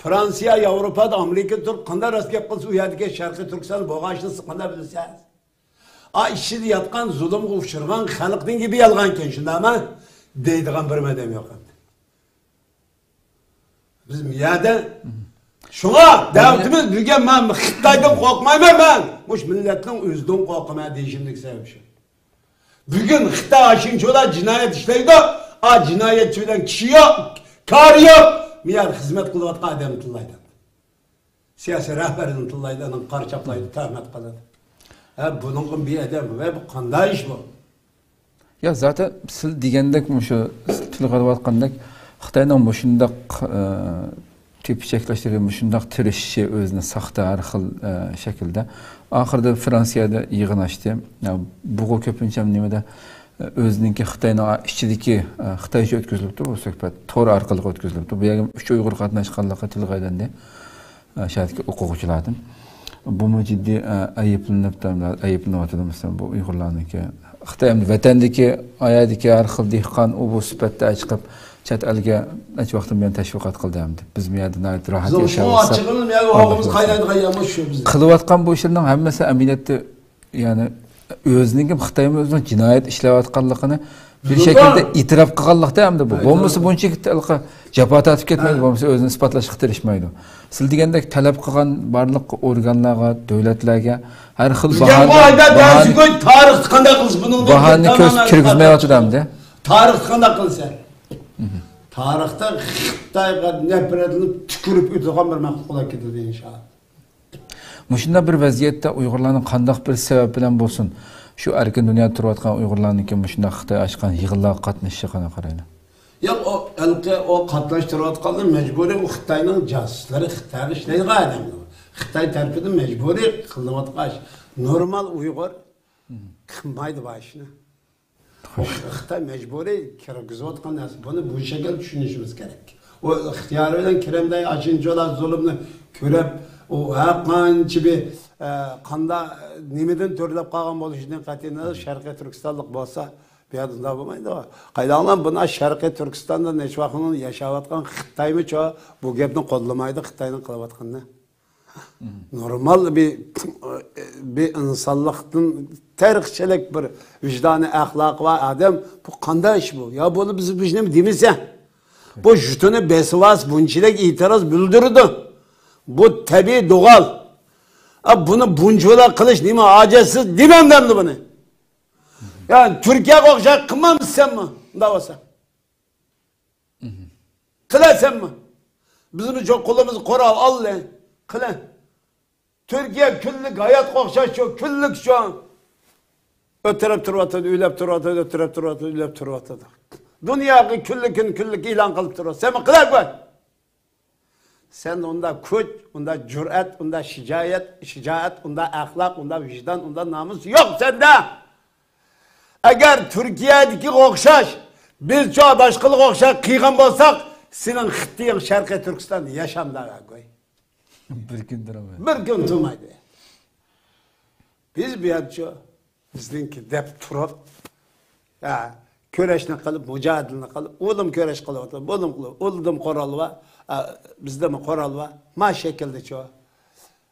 فرانسىيە، ياۋروپادا، ئامېرىكىدا تۇرۇپ قانداق راست گەپ قىلسا، ئۇ يەردىكى شەرقىي تۈركىستان بولغان ئىشنى سىز قانداق بىلىسىز؟ ئا، ئىچىدە ياتقان، زۇلۇمغا ئۇچرىغان خەلقنىڭ گېپى يالغانكەن، شۇنداقمۇ؟ دەيدىغان بىر ئادەم يوق ئەمدى. بىز بۇ يەردە، شۇڭا دەۋلىتىمىز بۈگۈن، مەن خىتايدىن قورقمايمەن، مەن مۇشۇ مىللەتنىڭ ئۆزىدىن قورقىمەن دېيىشىمدىكى سەۋەب شۇ. بۈگۈن خىتاي ئاشۇنچىۋالا جىنايەت ئىشلەيدۇ، ئا، جىنايەتچى بىلەن كىشى يوق، كارى يوق. بۇ يەردە خىزمەت قىلىۋاتقان ئادەمنى تىللايدۇ. سىياسىي رەھبەرنى تىللايدۇ، ئۇنى قارا چاپلايدۇ، تۆھمەت قىلىدۇ. ھە، بۇنىڭغا بىر ئادەم، ۋە بۇ قانداق ئىش بۇ؟ يا، زاتەن سىز دېگەندەك، مۇشۇ تىلغا ئېلىۋاتقاندەك، خىتاينىڭ مۇشۇنداق، ئە، تېپىچەكلەشلىرى، مۇشۇنداق تىرىشىشى، ئۆزىنى ساختا ھەر خىل، ئە، شەكىلدە. ئاخىرىدا فرانسىيەدە يىغىن ئاچتى. يا، بۇغۇ كۆپىنچە نېمىدە، ئۆزىنىڭكى خىتاينىڭ ئىچىدىكى، خىتايچە ئۆتكۈزۈلۈپتۇ بۇ سۆھبەت، تور ئارقىلىق ئۆتكۈزۈلۈپتۇ. بۇ يەرگە ئۈچ ئۇيغۇر قاتناشقانلىقى تىلغا ئېلىندى، شەھەردىكى ئوقۇغۇچىلاردىن. بۇمۇ جىددىي ئەيىبلىنىپ، ئەيىبلىنىۋاتىدۇ، مەسىلەن، بۇ ئۇيغۇرلارنىڭكى. خىتاي ئەمدى ۋەتەندىكى، ئايەردىكى ھەر خىل دېھقان ئۇ بۇ سۈپەتتە چىقىپ، چەت ئەلگە نەچچە ۋاقىتتىن بۇيان تەشۋىقات قىلدى ئەمدى. بىزمۇ يەردە ناھايىتى راھەت ياشاۋاتساق. قىلىۋاتقان بۇ ئىشلىرىنىڭ ھەممىسى ئەمەلىيەتتە يەنى ئۆزىنىڭكى خىتايمۇ ئۆزىنىڭ جىنايەت ئىشلەۋاتقانلىقىنى بىر شەكىلدە ئېتىراپ قىلغانلىقتا ئەمدى بۇ. بولمىسا بۇنچىلىك جاپا تارتىپ كەتمەيدۇ، بولمىسا ئۆزىنى ئىسپاتلاشقا تىرىشمايدۇ. سىز دېگەندەك تەلەپ قىلغان بارلىق ئورگانلارغا، دۆلەتلەرگە ھەر خىل باھانە، باھانە، باھانە كۆز كىرگۈزمەيۋاتىدۇ ئەمدى. تارىختا قانداق قىلىسەن؟ تارىختا خىتايغا نەپرەتلىنىپ تۈكۈرۈپ ئۆتىدىغان بىر مەخلۇق بولۇپ كېتىدۇ ئىنشائاللا. مۇشۇنداق بىر ۋەزىيەتتە ئۇيغۇرلارنىڭ قانداق بىر سەۋەب بىلەن بولسۇن، شۇ ئەركىن دۇنيادا تۇرۇۋاتقان ئۇيغۇرلارنىڭكى مۇشۇنداق خىتاي ئاچقان يىغىنلارغا قاتنىشىشىغا قارايلى. ياق، ئۇ ھېلىقى ئۇ قاتناشتۇرۇۋاتقانلار مەجبۇرىي، ئۇ خىتاينىڭ جاسۇسلىرى، خىتايغا ئىشلەيدىغان ئادەملەر. خىتاي تەرىپىدىن مەجبۇرىي قىلىنىۋاتقان ئىش. نورمال ئۇيغۇر قىلمايدۇ بۇ ئىشنى. خىتاي مەجبۇرىي كىرگۈزۈۋاتقان نەرسە. بۇنى بۇ شەكىلدە چۈشىنىشىمىز كېرەك. ئۇ ئىختىيارى بىلەن كىرەمدە ئاشۇنچىلا زۇلۇمنى كۆرۈپ، ئۇ ھەر قانچە بىر، ئە، قاندا، نېمىدىن تۈرلەپ قالغان بولۇشىدىن قەتئىينەزەر، شەرقىي تۈركىستانلىق بولسا، بۇ يەردە ئۇنداق بولمايدۇ. قايداڭلار، بۇنى شەرقىي تۈركىستاندا نەچچە ۋاقىت ياشاۋاتقان خىتايمۇچۇ بۇ گەپنى قوللىمايدۇ، خىتاينىڭ قىلىۋاتقىنىنى. نورمال بىر، بىر ئىنسانلىقتىن تېرىقچىلىك، بىر ۋىجدانى، ئەخلاقى بار ئادەم، بۇ قانداق ئىش بۇ؟ يا بۇنى بىز بىر نېمە دېمىسە، بۇ ژۇتىنى بېسىۋاس، بۇنچىلىك ئېتىراز بىلدۈرىدۇ. بۇ تەبىئىي دوغال. ئا، بۇنى بۇنچىۋالا قىلىش نېمە ھاجەتسىز دېمەمدۇ ئەمدى بۇنى؟ يا تۈركىيەگە ئوخشاش قىلمامسەنمۇ؟ ئۇنداق بولسا. قىلەسەنمۇ؟ بىزمۇ شۇ قولىمىزغا قورال ئالدى. قىلە. تۈركىيە كۈنلۈك ھاياتقا ئوخشاش شۇ، كۈنلۈك شۇ. ئۆتۈرۈپ تۇرۇۋاتىدۇ، ئۆلۈپ تۇرۇۋاتىدۇ، ئۆتۈرۈپ تۇرۇۋاتىدۇ، ئۆلۈپ تۇرۇۋاتىدۇ. دۇنياغا كۈنلۈك كۈن، كۈنلۈك ئېلان قىلىپ تۇرۇۋاتىدۇ. سەنمۇ قىلە گوي. سەندە ئۇنداق كۈچ، ئۇنداق جۈرئەت، ئۇنداق شىجائەت، شىجائەت، ئۇنداق ئەخلاق، ئۇنداق ۋىجدان، ئۇنداق نامۇس يوق سەندە. ئەگەر تۈركىيەدىكىگە ئوخشاش، بىزچۇ باشقىلارغا ئوخشاش قىلغان بولساق، سېنىڭ خىتايىڭ شەرقىي تۈركىستاندا ياشامدا گوي. بىر كۈن تۇرمايدۇ. بىر كۈن تۇرمايدۇ. بىز بۇ يەردىچۇ، بىزنىڭكى دەپ تۇرۇپ، ھە، كۈرەشنى قىلىپ، مۇجادىلىنى قىلىپ، ئۇلۇم كۈرەش قىلىۋاتىدۇ، بۇلۇم قىلىپ، ئۇلدىم قورال بار، ھە، بىزدىمۇ قورال بار. ما شەكىلدىچۇ،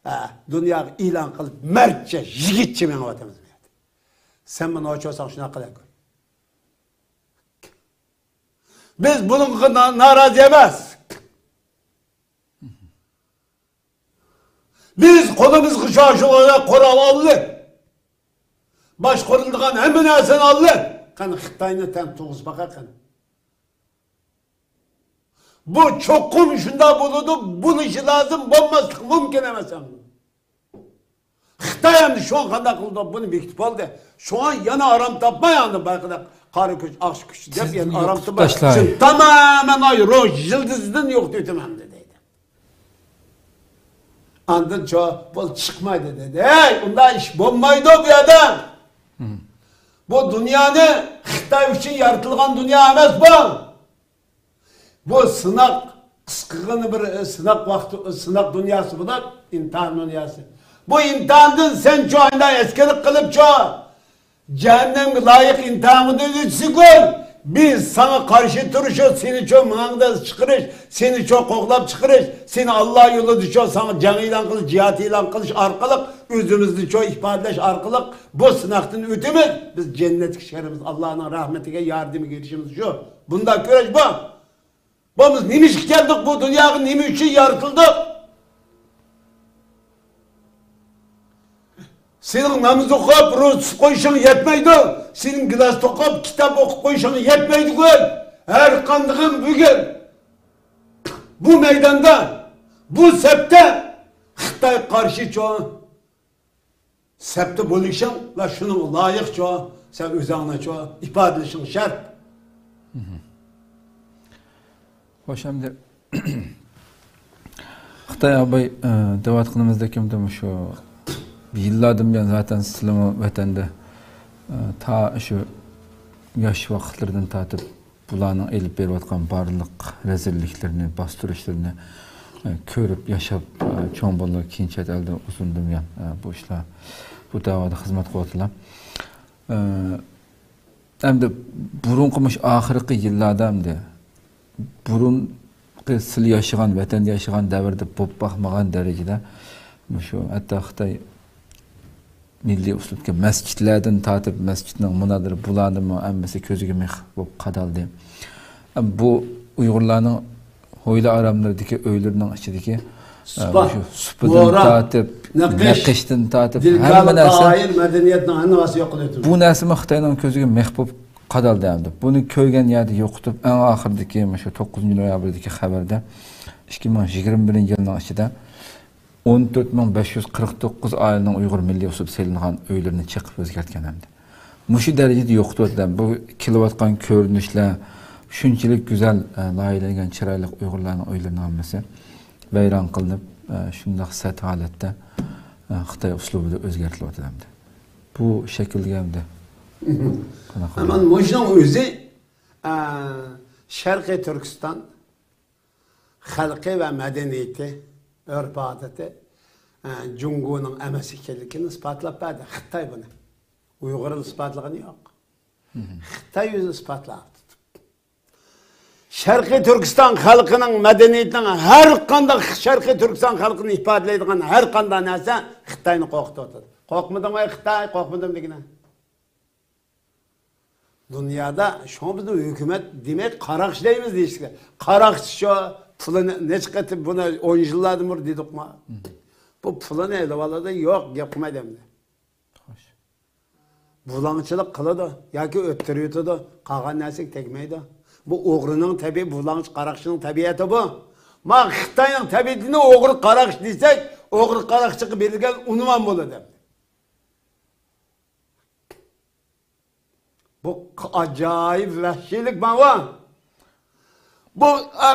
ھە، دۇنياغا ئېلان قىلىپ، مەردچە، يىگىتچە مېڭىۋاتىمىز بۇ يەردە. سەن مانا ئوچۇرساڭ شۇنداق قىلىۋەتكىن. بىز بۇنىڭغا نا-، نارازى ئەمەس. بىز قولىمىزغا شۇ، شۇ قورال ئالدى. باشقۇرۇلىدىغان ھەممە نەرسىنى ئالدى. قېنى خىتاينى تەن تۇغۇزۇپ باقاي قېنى. بۇ چوقۇم شۇنداق بولىدۇ، بولۇشى لازىم، بولماسلىقى مۇمكىن ئەمەس ئەمدى. خىتاي ئەمدى شۇڭا قانداق قىلدۇق، بۇنى بېكىتىپ ئالدى. شۇڭا يەنە ئارام تاپماي ئاندىن بايىقىدەك قارا كۆچ، ئاقچى كۈچ دەپ يەنە ئارام تاپماي. تامامەن ئاي روھ يىلتىزىدىن يوقىتىۋېتىمەن ئەمدى دەيدۇ. ئاندىن چو، بۇ چىقمايدۇ دېدى. ھەي، ئۇنداق ئىش بولمايدۇ بۇ يەردە. بۇ دۇنيانى خىتاي ئۈچۈن يارىتىلغان دۇنيا ئەمەس بۇ. بۇ سىناق، قىسقىغىنە بىر، ئە، سىناق ۋاقتى، سىناق دۇنياسى بۇلار، ئىمتىھان دۇنياسى. بۇ ئىمتىھاندىن سەن چو ئاينا ئەسكەرلىك قىلىپ چو، جەھەننەمگە لايىق ئىمتىھانغا ئۆتسىگۈل، بىز ساڭا قارشى تۇرۇشۇپ، سېنى چو ماڭداز چىقىرىش، سېنى چو قوغلاپ چىقىرىش، سېنى ئاللا يولىدا چو ساڭا جەڭ ئېلان قىلىش، جىھاد ئېلان قىلىش ئارقىلىق، ئۆزىمىزنى چو ئىپادىلەش ئارقىلىق بۇ سىناقتىن ئۆتىمىز. بىز جەننەتكە چىقىرىمىز، ئاللانىڭ رەھمىتىگە، ياردىمىگە ئېرىشىمىز شۇ. بۇنداق كۈرەش بار. بولمىسا نېمە ئىشقا كەلدۇق بۇ دۇنياغا، نېمە ئۈچۈن يارىتىلدۇق؟ سېنىڭ ناماز ئوقۇپ، روزا تۇتۇپ قويۇشۇڭ يەتمەيدۇ. سېنىڭ گىلاس توقۇپ، كىتاب ئوقۇپ قويۇشۇڭ يەتمەيدىغۇ. ھەر قاندىقىڭ بۈگۈن بۇ مەيداندا، بۇ سەپتە خىتايغا قارشى چوڭ سەپتە بولۇشۇڭ ۋە شۇنىڭغا لايىق چوڭ سەن ئۆزۈڭنى چوڭ ئىپادىلىشىڭ شەرت. خوش، ئەمدى خىتاي ئاباي، ئە، دەۋاتقىنىمىزدەك ئەمدى مۇشۇ يىللاردىن بۇيان زاتەن سىلىمۇ ۋەتەندە، ئە، تا شۇ ياش ۋاقىتلىرىدىن تارتىپ بۇلارنىڭ ئېلىپ بېرىۋاتقان بارلىق رەزىللىكلىرىنى، باستۇرۇشلىرىنى، ئە، كۆرۈپ، ياشاپ، ئە، چوڭ بولدى. كېيىن چەت ئەلدە ئۇزۇندىن بۇيان، ئە، بۇ ئىشلار، بۇ دەۋادا خىزمەت قىلىۋاتىدىلار. ئە، ئەمدى بۇرۇنقى مۇشۇ ئاخىرقى يىللاردا ئەمدى بۇرۇنقى سىلى ياشىغان، ۋەتەندە ياشىغان دەۋردە بولۇپ باقمىغان دەرىجىدە مۇشۇ ھەتتا خىتاي مىللىي ئۇسلۇبتىكى مەسچىتلەردىن تارتىپ، مەسچىتنىڭ مۇنارلىرى، بۇلارنىمۇ ھەممىسى كۆزگە مىخ بولۇپ قادالدى. بۇ ئۇيغۇرلارنىڭ ھويلا ئاراملىرىدىكى ئۆيلىرىنىڭ ئىچىدىكى، ئە، سۇپا، مۇشۇ سۇپىدىن تارتىپ، نەقىش، نەقىشتىن تارتىپ، ھەممە نەرسە، مەدەنىيەتنىڭ ھەممىسى يوقىلىۋېتىلدى. بۇ نەرسىمۇ خىتاينىڭ كۆزىگە مىخ بولۇپ قادالدى ئەمدى. بۇنى كۆرگەن يەردە يوقىتىپ، ئەڭ ئاخىرىدىكى مۇشۇ توققۇزىنچى نويابىردىكى خەۋەردە ئىككى مىڭ يىگىرمە بىرىنچى يىلنىڭ ئىچىدە ئون تۆت مىڭ بەش يۈز قىرىق توققۇز ئائىلىنىڭ ئۇيغۇر مىللىي ئۇسلۇب سېلىنغان ئۆيلىرىنى چېقىپ ئۆزگەرتكەن ئەمدى. مۇشۇ دەرىجىدە يوقىتىۋاتىدۇ. بۇ كېلىۋاتقان كۆرۈنۈشلەر، شۇنچىلىك گۈزەل، ئە، لايىھەلەنگەن چىرايلىق ئۇيغۇرلارنىڭ ئۆيلىرىنىڭ ھەممىسى ۋەيران قىلىنىپ، ئە، شۇنداق سەت ھالەتتە، ئە، خىتاي ئۇسلۇبىدا ئۆزگەرتىلىۋاتىدۇ ئەمدى. بۇ شەكىلگە ئەمدى قانداق قىلىمىز؟ مۇشۇنىڭ ئۆزى، ئە، شەرقىي تۈركىستان خەلقى ۋە مەدەنىيىتى، ئۆرپ-ئادىتى، ئە، جۇڭگونىڭ ئەمەس ئىكەنلىكىنى ئىسپاتلاپ بەردى. خىتاي بۇنى. ئۇيغۇر ئىسپاتلىغىنى يوق. خىتاي ئۆزى ئىسپاتلاپ. شەرقىي تۈركىستان خەلقىنىڭ مەدەنىيىتىنىڭ ھەر قانداق، شەرقىي تۈركىستان خەلقىنى ئىپادىلەيدىغان ھەر قانداق نەرسە خىتاينى قورقۇتۇۋاتىدۇ. قورقمىدىڭمۇ ئەي خىتاي؟ قورقمىدىم دېگىنە. دۇنيادا شۇڭا بىزنىڭ ھۆكۈمەت دېمەك قاراقچى دەيمىز دېيىشكە. قاراقچى شۇ پۇلىنى نەچچە قېتىم بۇنى ئون يىللاردىن بۇرۇن دېدۇقمۇ؟ بۇ پۇلىنى ئېلىۋالىدۇ، يوق، گەپ قىلمايدۇ ئەمدى. خوش. بۇلاڭچىلىق قىلىدۇ ياكى ئۆتتۈرۈۋېتىدۇ، قالغان نەرسىگە تەگمەيدۇ. بۇ ئوغرىنىڭ تەبىئىتى، بۇلاڭچى قاراقچىنىڭ تەبىئىتى بۇ. ما خىتاينىڭ تەبىئىتىنى ئوغرى قاراقچى دېسەك، ئوغرى قاراقچىغا بېرىلگەن ئۇنۋان بولىدۇ. بۇ ئاجايىپ ۋەھشىيلىك ماۋۇ. بۇ، ئا،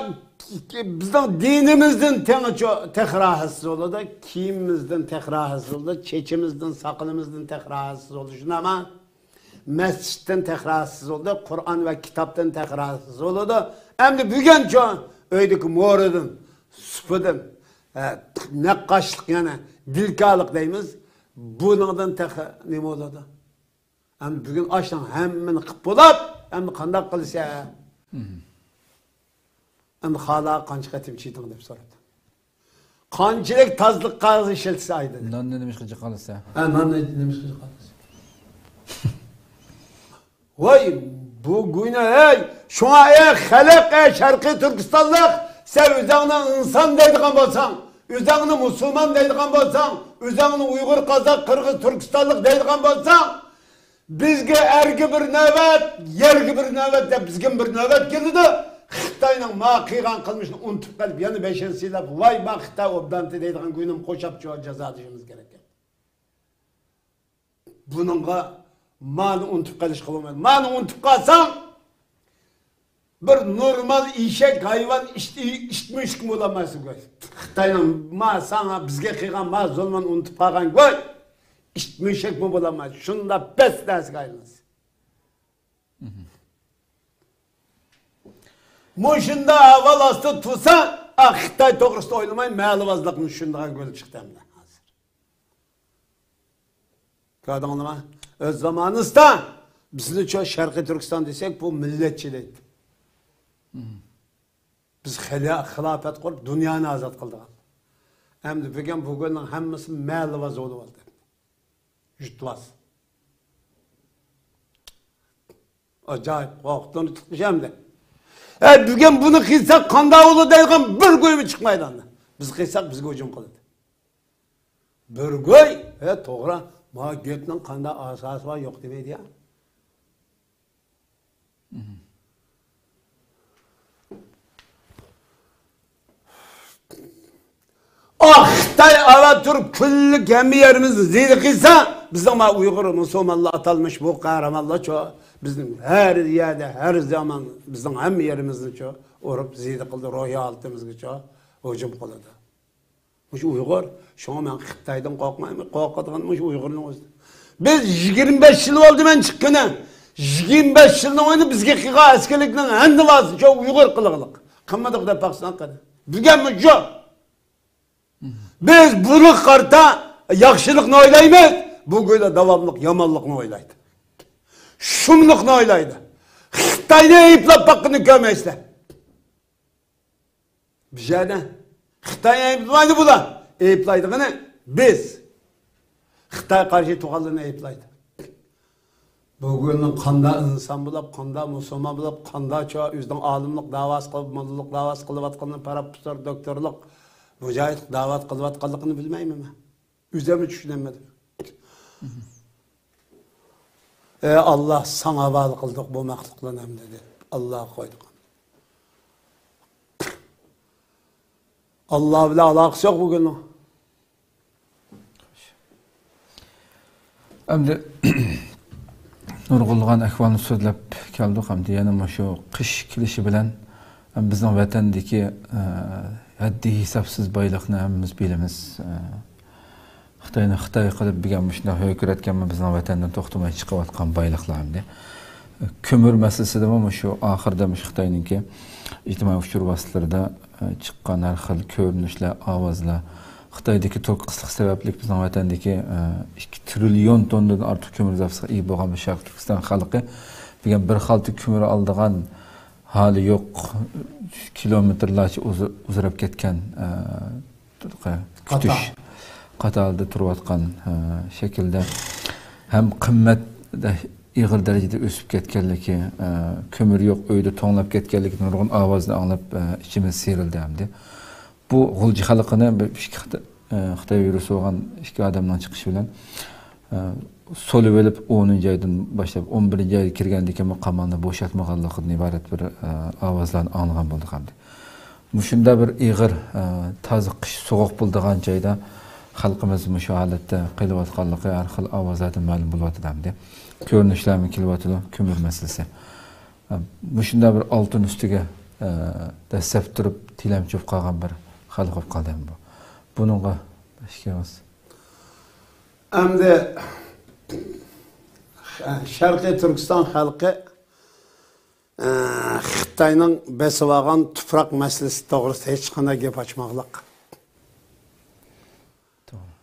بىزنىڭ دىنىمىزدىن تېخى چو-، تېخى راھەتسىز بولىدۇ، كىيىمىمىزدىن تېخى راھەتسىز بولىدۇ، چېچىمىزدىن، ساقىلىمىزدىن تېخى راھەتسىز بولىدۇ، شۇنداقمۇ؟ مەسچىتتىن تېخى راھەتسىز بولىدۇ، قۇرئان ۋە كىتابتىن تېخى راھەتسىز بولىدۇ. ئەمدى بۈگۈنچۇ ئۆيدىكى مورىدىن، سۇپىدىن، ئە، نەققاشلىق، يەنى دىلكارلىق دەيمىز، بۇنىڭدىن تېخى نېمە بولىدۇ؟ ئەمدى بۈگۈن ئاشۇنىڭ ھەممىنى قىلىپ بولۇپ، ئەمدى قانداق قىلىسەن؟ ئەمدى خالا قانچە قېتىم چىدىڭ دەپ سوراپتۇ. قانچىلىك تازىلىق قەغىزى ئىشلىتىسەن ئايدا؟ ناننى نېمە ئىشقا جىقالىسەن؟ ھە، ناننى نېمە ئىشقا جىقالىسەن؟ ۋاي، بۇ گۇينى، ھەي! شۇڭا، ئەي خەلق، ئەي شەرقىي تۈركىستانلىق، سەن ئۆزۈڭنى ئىنسان دەيدىغان بولساڭ، ئۆزۈڭنى مۇسۇلمان دەيدىغان بولساڭ، ئۆزۈڭنى ئۇيغۇر، قازاق، قىرغىز، تۈركىستانلىق دەيدىغان بولساڭ، بىزگە ئەرگە بىر نۆۋەت، يەرگە بىر نۆۋەت دەپ بىزگىمۇ بىر نۆۋەت كېلىدۇ. خىتاينىڭ ما قىلغان قىلمىشىنى ئۇنتۇپ قېلىپ، يەنە بەشىنچى سىيلاپ، ۋاي ما خىتاي ئوبدانتى دەيدىغان گۇينىمۇ قوشاپ جازالىشىمىز كېرەك. بۇنىڭغا مانى ئۇنتۇپ قېلىشقا بولمايدۇ. مانى ئۇنتۇپ قالساڭ، بىر نورمال ئېشەك، ھايۋان، ئىت، ئىت مۈشۈك بولالمايسەن. خىتاينىڭ ما ساڭا، بىزگە قىلغان ما زۇلمىنى ئۇنتۇپ قالغان گوي، ئىت مۈشۈكمۇ بولالمايسەن. شۇنداق پەس نەرسىگە ئايلىنىسەن. مۇشۇنداق ئەھۋال ئاستىدا تۇرسا، ئا، خىتاي توغرىسىدا ئويلىماي، مەلىۋازلىقنى چۈشىنىدىغان بولۇپ چىقتى ئەمدى ھازىر. كۆردۈڭلارمۇ؟ ئۆز زامانىسىدا بىزنىچۇ شەرقىي تۈركىستان دېسەك، بۇ مىللەتچى دەيدۇ. بىز خىلا-، خىلاپەت قۇرۇپ، دۇنيانى ئازاد قىلدىغان. ئەمدى بۈگۈن بۇ كۈننىڭ ھەممىسى مەلىۋاز بولۇۋالدى. يۇرتۋاز. ئاجايىپ، ۋاقىتنى تۇتمىش ئەمدى. ئە، بۈگۈن بۇنى قىلساق قانداق بولىدۇ دەيدىغان بىر گۇيمۇ چىقمايدۇ ئاندىن. بىز قىلساق بىزگە ھۇجۇم قىلىدۇ. بىر گۇي، ھە، توغرا. ما گەپنىڭ قانداق ئاساسى بار يوق دېمەيدۇ يا. ئاھ، خىتاي ئاۋا تۇرۇپ كۈنلۈك ھەممە يېرىمىزنى زېدە قىلسا، بىزنىڭ ما ئۇيغۇر، مۇسۇلمانلار ئاتالمىش بۇ قەھرىمانلارچۇ، بىزنىڭ ھەر يەردە، ھەر زامان بىزنىڭ ھەممە يېرىمىزنىچۇ ئۇرۇپ زېدە قىلىدۇ، روھىي ھالىتىمىزگىچۇ ھۇجۇم قىلىدۇ. مۇشۇ ئۇيغۇر، شۇڭا مەن خىتايدىن قورقمايمەن، قورقىدىغىنىم مۇشۇ ئۇيغۇرنىڭ ئۆزى. بىز يىگىرمە بەش يىل بولدى مەن چىققىنى. يىگىرمە بەش يىلنىڭ ئۆزىدە بىزگە قىلغان ئەسكىلىكنىڭ ھەممىسى شۇ ئۇيغۇر قىلغانلىق. قىلمىدۇق دەپ باقساڭ قېنى. بۈگۈنمۇ شۇ. بىز بۇنىڭغا قارىتا ياخشىلىقنى ئويلايمىز، بۇ گويلا داۋاملىق يامانلىقنى ئويلايدۇ. شۇملۇقنى ئويلايدۇ. خىتاينى ئەيىبلەپ باققىنى كۆرمەيسىلەر. بىر يەردە خىتاي ئەيىبلىمەيدۇ بۇلار. ئەيىبلەيدىغىنى بىز. خىتاي قارشى تۇرغانلىرىنى ئەيىبلەيدۇ. بۈگۈن قانداق ئىنسان بولۇپ، قانداق مۇسۇلمان بولۇپ، قانداقچە ئۆزىنىڭ ئالىملىق داۋاسى قىلىپ، موللىلىق داۋاسى قىلىۋاتقىنىنى، پروفېسسور، دوكتورلۇق، مۇجاھىدلىق داۋاسى قىلىۋاتقانلىقىنى بىلمەيمەن مەن. ئۆزۈممۇ چۈشىنەلمىدىم. ئەي ئاللا، ساڭا ھاۋالە قىلدۇق بۇ مەخلۇقلارنى ئەمدى دەپ، ئاللاغا قويدۇق. ئاللا بىلەن ئالاقىسى يوق بۇ گۈلنىڭ. ئەمدى نۇرغۇنلىغان ئەھۋالنى سۆزلەپ كەلدۇق. ئەمدى يەنە مۇشۇ قىش كېلىشى بىلەن بىزنىڭ ۋەتەندىكى، ئە، ھەددى ھېسابسىز بايلىقنى ھەممىمىز بىلىمىز. ئە، خىتاينى خىتاي قىلىپ بۈگۈن مۇشۇنداق ھۆركىرەتكەنمۇ بىزنىڭ ۋەتەندىن توختىماي چىقىۋاتقان بايلىقلار ئەمدى. كۆمۈر مەسىلىسىدىمۇ مۇشۇ ئاخىرىدا مۇشۇ خىتاينىڭكى ئىجتىمائىي ئۇچۇر ۋاسىتىلىرىدا، ئە، چىققان ھەر خىل كۆرۈنۈشلەر، ئاۋازلار، خىتايدىكى توك قىسلىقى سەۋەبلىك بىزنىڭ ۋەتەندىكى، ئە، ئىككى تىرىليون توننىدىن ئارتۇق كۆمۈر زاپىسىغا ئىگە بولغان بۇ شەرقىي تۈركىستان خەلقى بۈگۈن بىر خالتا كۆمۈر ئالىدىغان ھالى يوق، كىلومېتىرلارچە ئۇز-، ئۇزىراپ كەتكەن، ئە، كۈتۈش قاتارىدا تۇرۇۋاتقان، ئە، شەكىلدە ھەم قىممەت ئېغىر دەرىجىدە ئۆسۈپ كەتكەنلىكى، ئە، كۆمۈر يوق ئۆيدە توڭلاپ كەتكەنلىكى نۇرغۇن ئاۋازنى ئاڭلاپ، ئە، ئىچىمىز سىيرىلدى ئەمدى. بۇ غۇلجا خەلقىنى بىر ئىككى خىتا-، ئە، خىتاي ۋىرۇسى بولغان ئىككى ئادەمنىڭ چىقىشى بىلەن، ئە، سولىۋېلىپ، ئونىنچى ئايدىن باشلاپ ئون بىرىنچى ئايغا كىرگەندىكىن بۇ قامالنى بوشاتمىغانلىقىدىن ئىبارەت بىر، ئە، ئاۋازلارنى ئاڭلىغان بولدۇق ئەمدى. مۇشۇنداق بىر ئېغىر، ئە، تازا قىش سوغۇق بولىدىغان جايدا خەلقىمىز مۇشۇ ھالەتتە قېلىۋاتقانلىقى ھەر خىل ئاۋازلاردىن مەلۇم بولۇۋاتىدۇ ئەمدى. كۆرۈنۈشلەرمۇ كېلىۋاتىدۇ، كۆمۈر مەسىلىسى. مۇشۇنداق بىر ئالتۇن ئۈستىگە، ئە، دەسسەپ تۇرۇپ، تىلەمچى بولۇپ قالغان بىر خەلق بولۇپ قالدى بۇ. بۇنىڭغا ئىككى ئاغىز. ئەمدى شەرقىي تۈركىستان خەلقى، ئە، خىتاينىڭ بېسىۋالغان تۇپراق مەسىلىسى توغرىسىدا ھېچقانداق گەپ ئاچماقلىق. توغرا.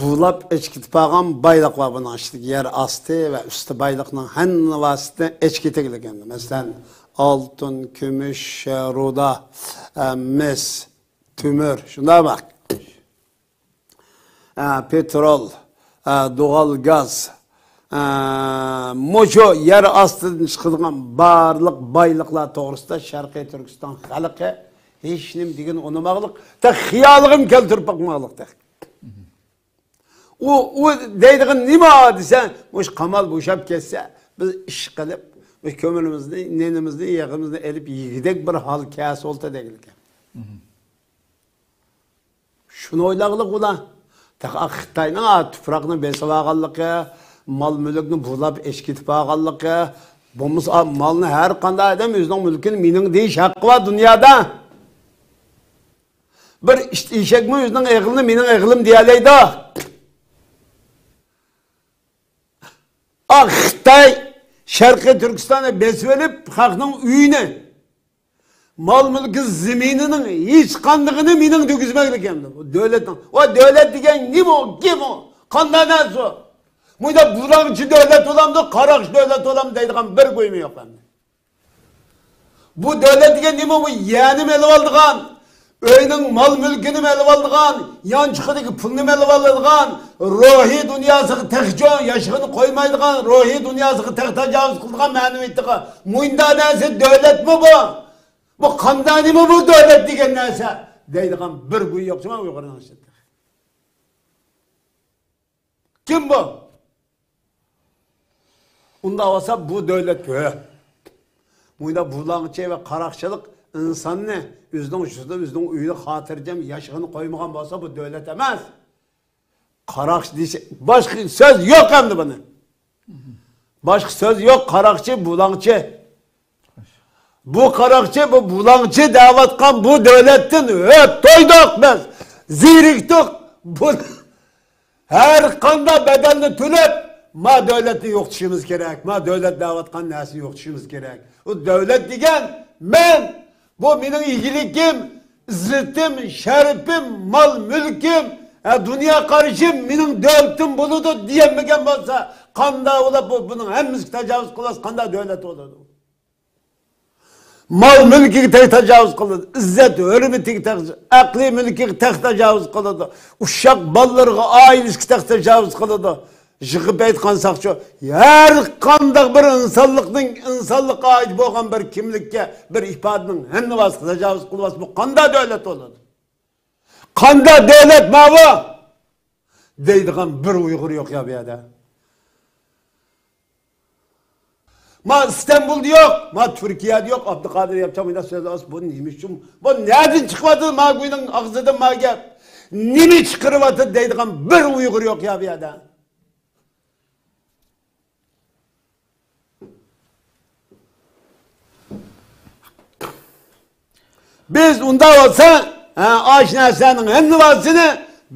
بۇلاپ ئېچىپ كېتىپ قالغان بايلىق بار بۇنىڭ ئىچىدىكى يەر ئاستى ۋە ئۈستى بايلىقنىڭ ھەممىسىنى ئېچىپ كېتىگلىك ئەمدى. مەسىلەن، ئالتۇن، كۈمۈش، رۇدا، ئە، مىس، تۆمۈر، شۇنداق بار. ئە، پېترول، ئە، دوغال گاز، ئە، مۇشۇ يەر ئاستىدىن چىقىدىغان بارلىق بايلىقلار توغرىسىدا شەرقىي تۈركىستان خەلقى ھېچنېمە دېگىنى ئۇنىماقلىق، تېخى خىيالىغىمۇ كەلتۈرۈپ باقماقلىق تېخى. ئۇ، ئۇ دەيدىغىنى نېمە دېسە، مۇشۇ قامال بوشاپ كەتسە، بىز ئىش قىلىپ، مۇشۇ كۆمۈرىمىزنى، نېنىمىزنى، يېغىمىزنى ئېلىپ يېگۈدەك بىر ھال كەلسە بولدى دەيدىكەن. شۇنى ئويلاغلىق ئۇلار. تېخى خىتاينىڭ، ئا، تۇپراقنى بېسىپ ئالغانلىقى، مال-مۈلۈكنى بۇلاپ ئېچىپ كېتىپ ئالغانلىقى، بولمىسا، ئا، مالنى ھەر قانداق ئادەم ئۆزىنىڭ مۈلكىنى مېنىڭ دېيىش ھەققى بار دۇنيادا. بىر ئىت ئېشەكمۇ ئۆزىنىڭ ئېغىلىنى مېنىڭ ئېغىلىم دېيەلەيدۇ. ئا، خىتاي شەرقىي تۈركىستاننى بېسىۋېلىپ، خەقنىڭ ئۆيىنى، مال-مۈلكى، زېمىنىنىڭ ھېچقاندىقىنى مېنىڭ دېگۈزمەكلىك ئەمدى. بۇ دۆلەتنىڭ. ۋە دۆلەت دېگەن نېمە ئۇ؟ كىم ئۇ؟ قانداق نەرسە ئۇ؟ مۇنداق بۇلاڭچى دۆلەت بولامدۇ، قاراقچى دۆلەت بولامدۇ دەيدىغان بىر گۇيمۇ يوق ئەمدى. بۇ دۆلەت دېگەن نېمە؟ بۇ يەرنىمۇ ئېلىۋالىدىغان، ئۆينىڭ مال-مۈلكىنىمۇ ئېلىۋالىدىغان، يانچۇقىدىكى پۇلنىمۇ ئېلىۋالىدىغان، روھىي دۇنياسىغا تېخىچۇ ياشىغىنى قويمايدىغان، روھىي دۇنياسىغا تېخى تاجاۋۇز قىلىدىغان مەنىۋىيىتىغا مۇنداق نەرسە دۆلەتمۇ بۇ؟ بۇ قانداق نېمە بۇ دۆلەت دېگەن نەرسە؟ دەيدىغان بىر گۇي يوق جۇما ئۇيغۇرنىڭ ئىچىدە. كىم بۇ؟ ئۇنداق بولسا بۇ دۆلەت كۆ-، مۇنداق بۇلاڭچى ۋە قاراقچىلىق ئىنساننى ئۆزىنىڭ يۇرتىدا، ئۆزىنىڭ ئۆيىدە خاتىرجەم ياشىغىنى قويمىغان بولسا، بۇ دۆلەت ئەمەس. قاراقچى دېيىش، باشقا سۆز يوق ئەمدى بۇنى. باشقا سۆز يوق، قاراقچى، بۇلاڭچى. بۇ قاراقچى، بۇ بۇلاڭچى دەۋاتقان بۇ دۆلەتتىن، ھۆ، تويدۇق بىز، زېرىكتۇق. بۇ ھەر قانداق بەدەلنى تۆلەپ، ما دۆلەتنى يوقىتىشىمىز كېرەك، ما دۆلەت دەۋاتقان نەرسىنى يوقىتىشىمىز كېرەك. ئۇ دۆلەت دېگەن مەن، بۇ مېنىڭ ئىگىلىكىم، ئىززىتىم، شەرىپىم، مال-مۈلكۈم، ھە، دۇنيا قارىشىم مېنىڭ دۆلىتىم بولىدۇ دېيەلمىگەن بولسا، قانداق بولۇپ بۇ، بۇنىڭ ھەممىسىگە تاجاۋۇز قىلسا، قانداق دۆلەت بولىدۇ؟ مال-مۈلكىگە تېخى تاجاۋۇز قىلىدۇ، ئىززەت-ھۆرمىتىگە تېخى، ئەقلىي مۈلكىگە تېخى تاجاۋۇز قىلىدۇ، ئۇششاق بالىلىرىغا، ئائىلىسىگە تېخى تاجاۋۇز قىلىدۇ. يىغىپ ئېيتقان ساقچى، ھەر قانداق بىر ئىنسانلىقنىڭ، ئىنسانلىققا ئائىت بولغان بىر كىملىككە، بىر ئىپادىنىڭ ھەممىسىگە تاجاۋۇز قىلىۋاتسا، بۇ قانداق دۆلەت بولىدۇ؟ قانداق دۆلەت ماۋۇ؟ دەيدىغان بىر ئۇيغۇر يوق يا بۇ يەردە. ما ئىستانبۇلدا يوق، ما تۈركىيەدە يوق، ئابدۇقادىر ياپچان مۇنداق سۆزلەۋاتسا، بۇ نېمە ئۈچۈن؟ بۇ نەدىن چىقىۋاتىدۇ؟ ما گۇينىڭ ئاغزىدىن ما گەپ. نېمە چىقىرىۋاتىدۇ دەيدىغان بىر ئۇيغۇر يوق يا بۇ يەردە. بىز ئۇنداق بولسا، ھە، ئاشۇ نەرسىلەرنىڭ ھەممىسىنى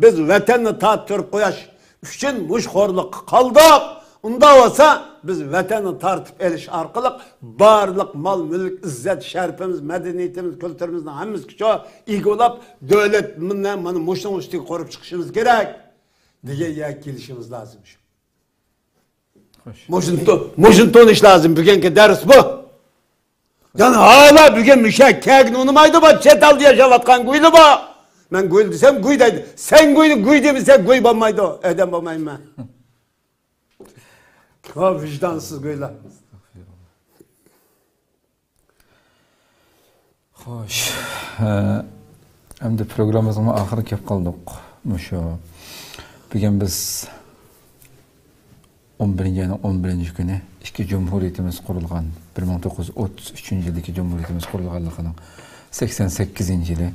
بىز ۋەتەننى تارتىپ تۇرۇپ قويۇش ئۈچۈن مۇشۇ خورلۇققا قالدۇق. ئۇنداق بولسا، بىز ۋەتەننى تارتىپ ئېلىش ئارقىلىق بارلىق مال-مۈلۈك، ئىززەت، شەرىپىمىز، مەدەنىيىتىمىز، كۈلتۈرىمىزنىڭ ھەممىسىگە ئىگە بولۇپ، دۆلەتنى مانا مۇشۇنىڭ ئۈستىگە قۇرۇپ چىقىشىمىز كېرەك دېگەن يەرگە كېلىشىمىز لازىم شۇ. خوش. مۇشۇنى تو-، مۇشۇنى تونۇش لازىم. بۈگۈنكى دەرس بۇ. يەنى ھالا بۈگۈن مۇشۇ كەلگىنى ئۇنىمايدۇ، بۇ چەت ئەلدە ياشاۋاتقان گۇيلار بۇ. مەن گۇيلار دېسەم گۇي دەيدۇ. سەن گۇينى گۇي دېمىسەڭ گۇي بولمايدۇ. ئادەم بولمايمەن. ۋا ۋىجدانسىز گۇيلار. خوش. ئە، ئەمدى پروگراممىمىزنىڭ ئاخىرىغا كەپ قالدۇق. مۇشۇ بۈگۈن بىز ئون بىرىنچى ئاينىڭ ئون بىرىنچى كۈنى ئىككى جۇمھۇرىيىتىمىز قۇرۇلغان، بىر مىڭ توققۇز يۈز ئوتتۇز ئۈچىنچى يىلدىكى جۇمھۇرىيىتىمىز قۇرۇلغانلىقىنىڭ سەكسەن سەككىزىنچى يىلى،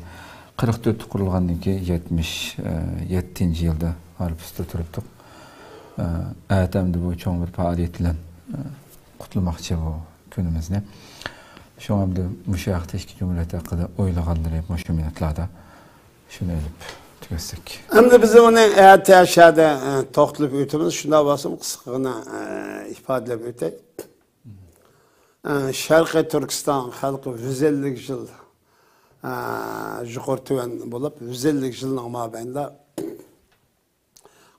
قىرىق تۆتتە قۇرۇلغاندىن كېيىن يەتمىش يەتتىنچى يىلدا ھارپا ئۈستىدە تۇرۇپتۇق. ئە، ئەتە ئەمدى بۇ چوڭ بىر پائالىيەت بىلەن، ئە، قۇتلىماقچى بۇ كۈنىمىزنى. شۇڭا ئەمدى مۇشۇ ھەقتە ئىككى جۇمھۇرىيەت ھەققىدە ئويلىغانلىرى مۇشۇ مىنۇتلاردا. شۇنى ئېلىپ تۈگەتسەك. ئەمدى بىز ئۇنى ئەتە ئاشۇ يەردە، ئە، توختىلىپ ئۆتىمىز. شۇنداق بولسىمۇ قىسقىغىنا، ئە، ئىپادىلەپ ئۆتەي. ئە، شەرقىي تۈركىستان خەلقى يۈز ئەللىك يىل، ئە، يۇقىرى تۆۋەن بولۇپ، يۈز ئەللىك يىلنىڭ مابەينىدە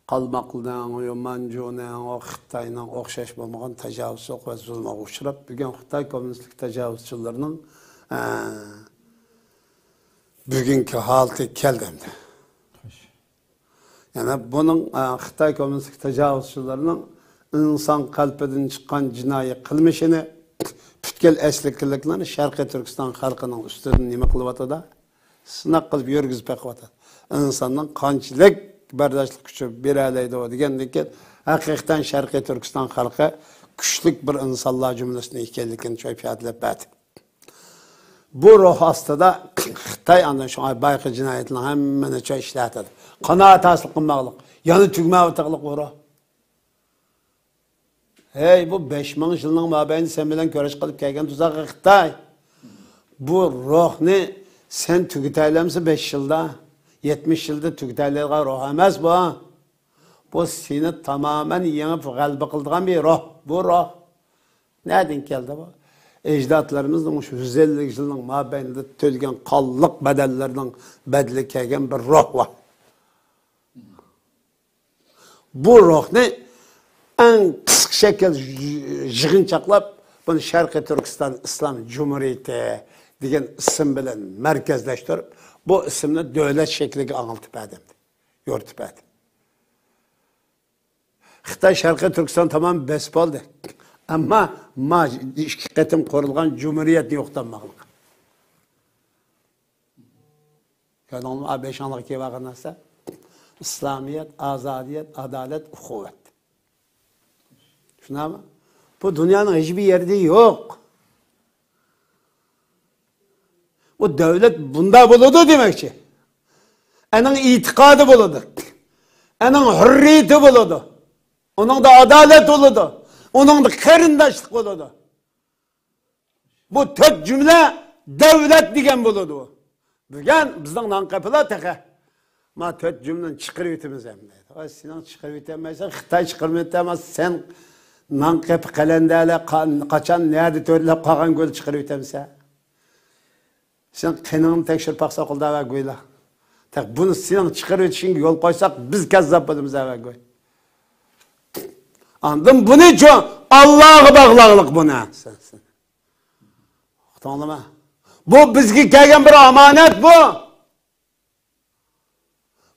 قالماقلىنىڭ، يۇمەنجۇنىڭ، خىتاينىڭ ئوخشاش بولمىغان تاجاۋۇزچىلىق ۋە زۇلۇمغا ئۇچراپ، بۈگۈن خىتاي كوممۇنىستلىك تاجاۋۇزچىلىرىنىڭ، ئە، بۈگۈنكى ھالىتىگە كەلدى ئەمدى. يەنە بۇنىڭ، ئە، خىتاي كوممۇنىستلىك تاجاۋۇزچىلىرىنىڭ ئىنسان قەلبىدىن چىققان جىنايى قىلمىشىنى پۈتكۈل ئەسلىكىلىكلەرنى شەرقىي تۈركىستان خەلقىنىڭ ئۈستىدىن نېمە قىلىۋاتىدۇ؟ سىناق قىلىپ يۈرگۈزۈپ بېقىۋاتىدۇ. ئىنساننىڭ قانچىلىك بەرداشلىق كۈچى بېرەلەيدۇ دېگەندىن كېيىن، ھەقىقەتەن شەرقىي تۈركىستان خەلقى كۈچلۈك بىر ئىنسانلار جۈملىسىدىن ئىكەنلىكىنى چويپىيادىلەپ بەردى. بۇ روھ ئاستىدا خىتاي ئاندىن شۇڭا بايىقى جىنايەتلەرنىڭ ھەممىنى چا ئىشلەتىدۇ. قانائەت ھاسىل قىلماقلىق، يەنە تۈگمەۋاتاقلىق بۇ روھ. ھەي، بۇ بەش مىڭ يىلنىڭ مابەينىدە سەن بىلەن كۈرەش قىلىپ كەلگەن تۇزاق خىتاي. بۇ روھنى سەن تۈگىتەلەمسە بەش يىلدا، يەتمىش يىلدا تۈگىتەلەيدىغان روھ ئەمەس بۇ. بۇ سېنى تامامەن يېڭىپ غەلىبە قىلىدىغان بىر روھ. بۇ روھ نەدىن كەلدى بۇ؟ ئەجدادلىرىمىزنىڭ شۇ يۈز ئەللىك يىلنىڭ مابەينىدە تۆلىگەن قانلىق بەدەللىرىنىڭ بەدىلى كەلگەن بىر روھ بار. بۇ روھنى ئەڭ قىسقا شەكىل يىغىنچاقلاپ، بۇنى شەرقىي تۈركىستان ئىسلام جۇمھۇرىيىتى دېگەن ئىسىم بىلەن مەركەزلەشتۈرۈپ، بۇ ئىسىمنى دۆلەت شەكلىگە ئاڭلىتىپ بەردى، يورۇتۇپ بەردى. خىتاي شەرقىي تۈركىستان تامام بېسىپ بولدى. ئەمما ما ئىككى قېتىم قۇرۇلغان جۇمھۇرىيەتنى يوقىتالماقلىق. كۆردۈڭلارمۇ؟ بېشىڭلارغا كېلىۋالغان نەرسە. ئىسلامىيەت، ئازادىيەت، ئادالەت، ئۇخۇۋەت. شۇنداقمۇ؟ بۇ دۇنيانىڭ ھېچبىر يېرىدە يوق. بۇ دۆلەت بۇنداق بولىدۇ دېمەكچى. ئەنىڭ ئېتىقادى بولىدۇ. ئەنىڭ ھۆررىيىتى بولىدۇ. ئۇنىڭدا ئادالەت بولىدۇ. ئۇنىڭدا قېرىنداشلىق بولىدۇ. بۇ تۆت جۈملە دۆلەت دېگەن بولىدۇ. بۈگۈن بىزنىڭ نان قېپىلا تېخى. ما تۆت جۈملىنى چىقىرىۋېتىمىز ھەم دەيدۇ. ۋاي، سېنىڭ چىقىرىۋېتەلمەيسەن، خىتاي چىقىرىۋېتەلمەس، سەن نان قېپى قەلەندەرلەر قا-، قاچان، نەدە تۆرىلەپ قالغان گۆل چىقىرىۋېتەمسەن؟ سېنىڭ قېنىڭنى تەكشۈرۈپ باقسا، قولدا ۋە گويلا. تەق بۇنى سېنىڭ چىقىرىۋېتىشىڭگە يول قويساق، بىز كەززاپ بولىمىز، ۋە گوي. ئاندىن بۇنى چوڭ ئاللاغا باغلاغلىق بۇنى. ئۇقتۇڭلىما؟ بۇ بىزگە كەلگەن بىر ئامانەت بۇ.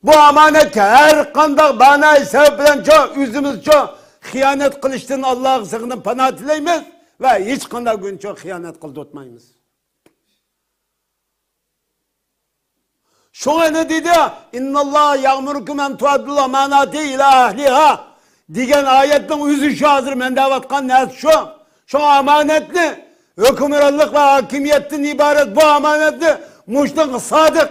بۇ ئامانەتكە ھەر قانداق مەنىي سەۋەب بىلەن چوڭ ئۆزىمىز چوڭ خىيانەت قىلىشتىن ئاللاغا سىغىنىپ پانا تىلەيمىز ۋە ھېچ قانداق گۈنچوق خىيانەت قىلدۇرتمايمىز. شۇڭا نېمە دېدى؟ «ئىنناللاھا يەئمۇرۇكۇم ئەن تۇئەددۇل ئاماناتى ئىلا ئەھلىھا» دېگەن ئايەتنىڭ ئۆزى شۇ، ھازىر مەن دەۋاتقان نەرسە شۇ. شۇڭا ئامانەتنى، ھۆكۈمرانلىق ۋە ھاكىمىيەتتىن ئىبارەت بۇ ئامانەتنى مۇشۇنىڭغا سادىق،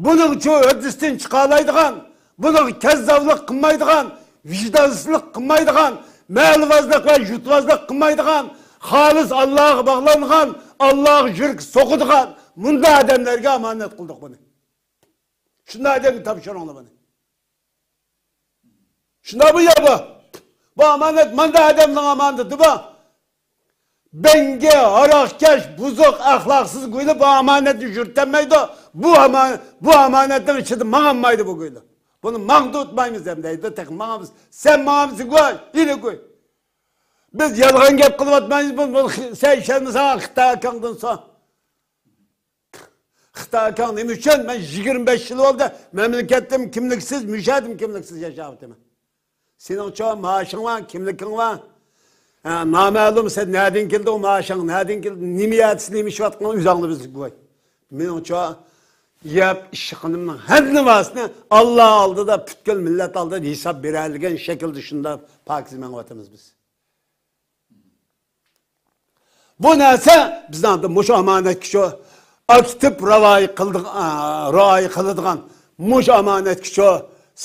بۇنىڭ چۇ ھۆددىسىدىن چىقالايدىغان، بۇنىڭغا كەززاپلىق قىلمايدىغان، ۋىجدانسىزلىق قىلمايدىغان، مەلىۋازلىق ۋە يۇتۋازلىق قىلمايدىغان، خالىس ئاللاغا باغلانغان، ئاللاغا يۈرىكى سوقىدىغان مۇنداق ئادەملەرگە ئامانەت قىلدۇق بۇنى. شۇنداق ئادەمگە تاپشۇرۇڭلار بۇنى. شۇنداقمۇ يا بۇ؟ بۇ ئامانەت مانداق ئادەمنىڭ ئامانىتى بۇ. بەڭگى، ھاراقكەش، بۇزۇق، ئەخلاقسىز گۇيلا بۇ ئامانەتنى يۈرۈتەلمەيدۇ. بۇ ئامان-، بۇ ئامانەتنىڭ ئىچىدە ماڭالمايدۇ بۇ گۇيلا. بۇنى ماڭا تۇتمايمىز ھەم دەيدۇ. تېخى ماڭىمىز. سەن ماڭامسەن گۇي، ئىلى گۇي. بىز يالغان گەپ قىلىۋاتمايمىز. بۇ، بۇ، سەن ئىشەنمىسەڭ خىتاي ئاكاڭدىن سور. خىتاي ئاكاڭ نېمە ئۈچۈن؟ مەن يىگىرمە بەش يىل بولدى، مەملىكەتتىم كىملىكسىز، مۇشەدىم كىملىكسىز ياشاۋاتىمەن. سېنىڭچۇ مائاشىڭ بار، كىملىكىڭ بار؟ ھە، نامەلۇم، سەن نەدىن كېلدى ئۇ مائاشىڭ؟ نەدىن كېلدى؟ نېمە يەردە نېمە ئىشلەۋاتقىنىڭ ئۆزۈڭلا بىلىسەن گۇي. مېنىڭچۇ يەپ ئىشلىقىنىمنىڭ ھەددىنى بارسىنى ئاللا ئالدىدا، پۈتكۈل مىللەت ئالدىدا ھېساب بېرەلىگەن شەكىلدە شۇنداق پاكىز مېڭىۋاتىمىز بىز. بۇ نەرسە بىزنىڭ مۇشۇ ئامانەتكە شۇ ئاكتىپ رىئايە قىلىدىغ-، ئا، رىئايە قىلىدىغان، مۇشۇ ئامانەتكە شۇ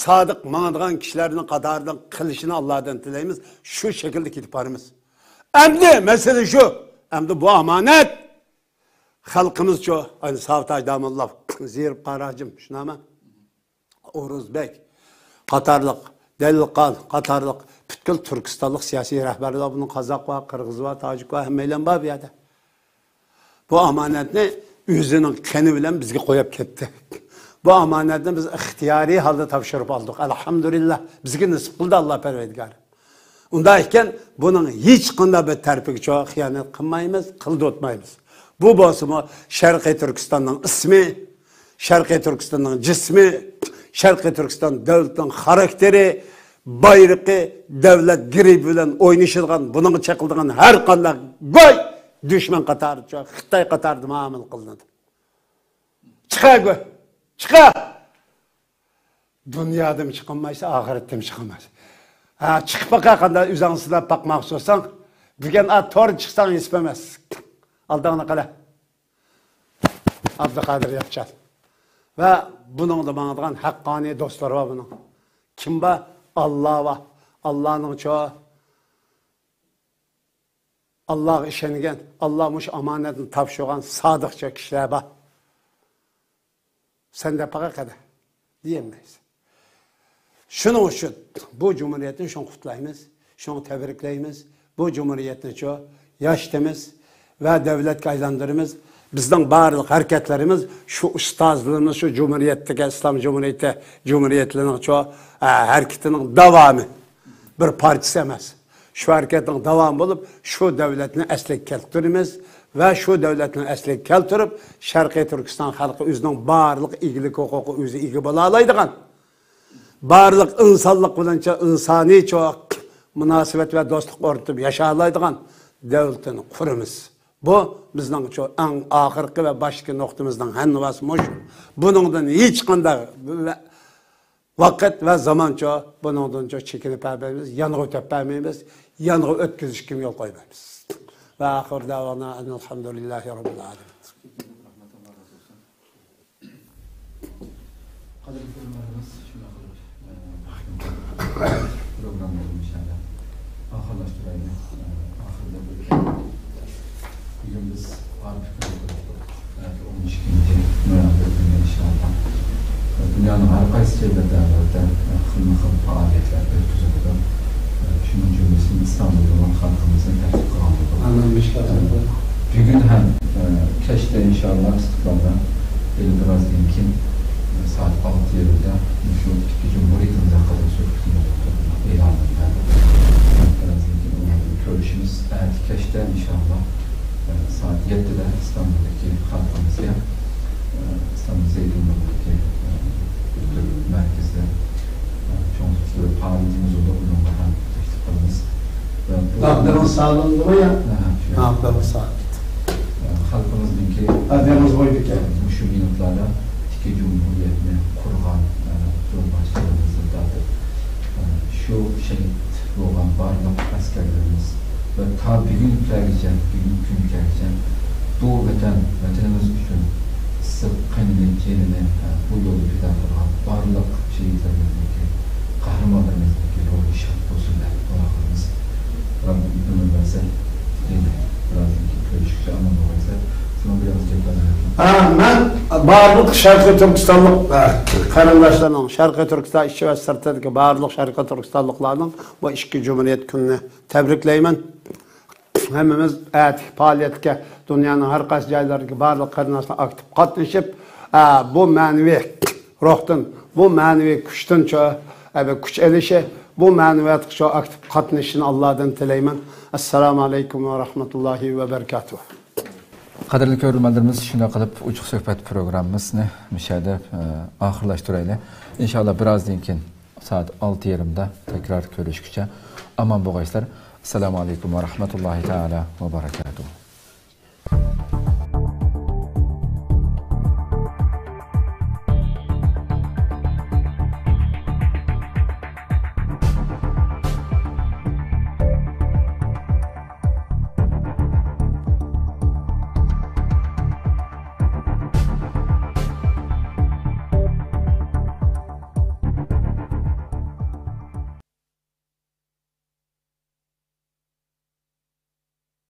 سادىق ماڭىدىغان كىشىلەرنىڭ قاتارىدىن قىلىشىنى ئاللادىن تىلەيمىز. شۇ شەكىلدە كېتىپ بارىمىز. ئەمدى مەسىلە شۇ. ئەمدى بۇ ئامانەت خەلقىمىزچۇ، ئاينى ساۋۇت ھاجى داموللا زېرىپ قاراجىم، شۇنداقمۇ؟ ئورۇز بەگ قاتارلىق، دەلىل خان قاتارلىق پۈتكۈل تۈركىستانلىق سىياسىي رەھبەرلەر، بۇنىڭ قازاق بار، قىرغىز بار، تاجىك بار، ھەممەيلەن بار بۇ يەردە. بۇ ئامانەتنى ئۆزىنىڭ قېنى بىلەن بىزگە قويۇپ كەتتى. بۇ ئامانەتنى بىز ئىختىيارىي ھالدا تاپشۇرۇپ ئالدۇق. ئەلھەمدۇلىللا، بىزگە نېسىپ قىلدى ئاللا پەرۋەردىگار. ئۇنداق ئىكەن، بۇنىڭ ھېچقانداق بىر تەرىپىگىچۇ خىيانەت قىلمايمىز، قىلدۇرتمايمىز. بۇ بولسىمۇ شەرقىي تۈركىستاننىڭ ئىسمى، شەرقىي تۈركىستاننىڭ جىسمى، شەرقىي تۈركىستان دۆلىتىنىڭ خاراكتېرى، بايرىقى، دۆلەت گېربى بىلەن ئوينىشىدىغان، بۇنىڭغا چېقىلىدىغان ھەر قانداق گۇي دۈشمەن قاتارىدا، خىتاي قاتارىدا مۇئامىلە قىلىنىدۇ. چىقە گۇي، چىقە! دۇنيادىمۇ چىقالمايسەن، ئاخىرەتتىمۇ چىقالمايسەن. ھە، چىقىپ باقە، قانداق ئۆزۈڭنى سىناپ باقماقچى بولساڭ، بۈگۈن ئا تور چىقساڭ ھېساب ئەمەس. ئالدىڭنى قىلە. ئابدۇقادىر ياپچان. ۋە بۇنىڭدا ماڭىدىغان ھەققانىي دوستلار بار بۇنىڭ. كىم بار؟ ئاللا بار. ئاللانىڭچۇ، ئاللاغا ئىشەنگەن، ئاللا مۇشۇ ئامانەتنى تاپشۇرغان سادىقچە كىشىلەر بار. سەن دەپ باقە قېنى، دېيەلمەيسەن. شۇنىڭ ئۈچۈن بۇ جۇمھۇرىيەتنى شۇڭا قۇتلايمىز، شۇڭا تەبرىكلەيمىز. بۇ جۇمھۇرىيەتنىچۇ ياشىتىمىز ۋە دۆلەتكە ئايلاندۇرىمىز. بىزنىڭ بارلىق ھەرىكەتلىرىمىز شۇ ئۇستازلىرىمىز، شۇ جۇمھۇرىيەتتىكى ئىسلام جۇمھۇرىيىتى، جۇمھۇرىيەتلىرىنىڭچۇ، ئە، ھەرىكىتىنىڭ داۋامى، بىر پارچىسى ئەمەس. شۇ ھەرىكەتنىڭ داۋامى بولۇپ، شۇ دۆلەتنى ئەسلىگە كەلتۈرىمىز ۋە شۇ دۆلەتنى ئەسلىگە كەلتۈرۈپ، شەرقىي تۈركىستان خەلقى ئۆزىنىڭ بارلىق ئىگىلىك ھوقۇقى ئۆزى ئىگە بولالايدىغان، بارلىق ئىنسانلىق بىلەن چا-، ئىنسانىيچە مۇناسىۋەت ۋە دوستلۇق ئورنىتىپ ياشالايدىغان دۆلىتىنى قۇرىمىز. بۇ بىزنىڭ شۇ ئەڭ ئاخىرقى ۋە باشتىكى نۇقتىمىزنىڭ ھەننىۋاسى مۇشۇ. بۇنىڭدىن ھېچقانداق ۋە-، ۋاقىت ۋە زامانچۇ بۇنىڭدىنچۇ چېكىنىپ بەرمەيمىز، يانغا ئۆتۈپ بەرمەيمىز، يانغا ئۆتكۈزۈشكە يول قويمايمىز. ۋە ئاخىر دەۋانا ئەنىلھەمدۇلىللاھى رەببىل ئالەمىن. قەدىرلىك ئۆلىمالىرىمىز، شۇنداق قىلىپ، ئە، پروگراممىمىزنى ئىنشائاللا ئاخىرلاشتۇرايلى. ئە، ئاخىرىدا بىر بۈگۈن بىز ئارپا كۈنى قىلدۇق. ئەتە ئون ئىككىنچى نويابىر كۈنى ئىنشائاللا، ئە، دۇنيانىڭ ھەر قايسى جايلىرىدا، ئەلۋەتتە، ئە، خىلمۇ خىل پائالىيەتلەر ئۆتكۈزۈلىدۇ. ئە، شۇنىڭ جۈملىسىدىن ئىستانبۇلدا بولغان خەلقىمىزنى تەكلىپ قىلغان بولدۇق. ئە، بۈگۈن ھەم، ئە، كەچتە ئىنشائاللا ئىستىقلالدا ھېلى بىر ئازدىن كېيىن، ئە، سائەت ئالتە يېرىمدا مۇشۇ ئىككى جۇمھۇرىيىتىمىز ھەققىدە سۆھبىتىمىز بولۇپ ئېلان قىلىندى. بىر ئازدىن كېيىن ئۇلار بىلەن كۆرۈشىمىز. ئەتە كەچتە ئىنشائاللا، ئە، سائەت يەتتىدە ئىستانبۇلدىكى خەلقىمىزگە، ئە، ئىستانبۇل زەيتۇنبۇرنىدىكى، ئە، مەركەزدە، ئە، چوڭ پائالىيىتىمىز بولىدۇ، ئۇنىڭغا ھەم تەكلىپ قىلىمىز. ۋە بۇ دېڭىز سالونىدىمۇ يا؟ ھە، شۇ. ھە، دېڭىز سالون. ئە، خەلقىمىزنىڭكى ھە، دېڭىز بويىدىكەن. مۇشۇ مىنۇتلاردا ئىككى جۇمھۇرىيەتنى قۇرغان، ئە، يولباشچىلىرىمىزدىن تارتىپ، ئە، شۇ شېھىت بولغان بارلىق ئەسكەرلىرىمىز ۋە تا بۈگۈنكىلەرگىچە، بۈگۈنكى كۈنگىچە بۇ ۋەتەن، ۋەتىنىمىز ئۈچۈن ئىسسىق قېنىنى، جېنىنى، ئە، بۇ يولدا پىدا قىلغان بارلىق شېھىتلىرىمىزنىڭكى، قەھرىمانلىرىمىزنىڭكى روھى شاد بولسۇن دەپ دۇئا قىلىمىز. رەببىم ئۆمۈر بەرسە، يەنە بىر ئازدىن كېيىن كۆرۈشكۈچە ئامان بولغايسىلەر. شۇنىڭ بىلەن بىز گەپلەرنى، مەن بارلىق شەرقىي تۈركىستانلىق، ئە، قېرىنداشلارنىڭ، شەرقىي تۈركىستان ئىچى ۋە سىرتىدىكى بارلىق شەرقىي تۈركىستانلىقلارنىڭ بۇ ئىككى جۇمھۇرىيەت كۈنىنى تەبرىكلەيمەن. ھەممىمىز ئەتىكى پائالىيەتكە دۇنيانىڭ ھەر قايسى جايلىرىدىكى بارلىق قېرىنداشلار ئاكتىپ قاتنىشىپ، ئە، بۇ مەنىۋى روھتىن، بۇ مەنىۋى كۈچتىن چو-، ئە، بىر كۈچ ئېلىشى، بۇ مەنىۋىيەتكە چو-، ئاكتىپ قاتنىشىشىنى ئاللادىن تىلەيمەن. ئەسسالامۇ ئەلەيكۇم ۋە رەھمەتۇللاھى ۋە بەرىكاتۇھ. قەدىرلىك كۆرۈرمەنلىرىمىز، شۇنداق قىلىپ ئوچۇق سۆھبەت پروگراممىسىنى مۇشۇ يەردە، ئە، ئاخىرلاشتۇرايلى. ئىنشائاللا، بىر ئازدىن كېيىن سائەت ئالتە يېرىمدا تەكرار كۆرۈشكۈچە ئامان بولغايسىلەر. ئەسسالامۇ ئەلەيكۇم ۋە رەھمەتۇللاھى تائالا ۋە بەرەكاتۇھ.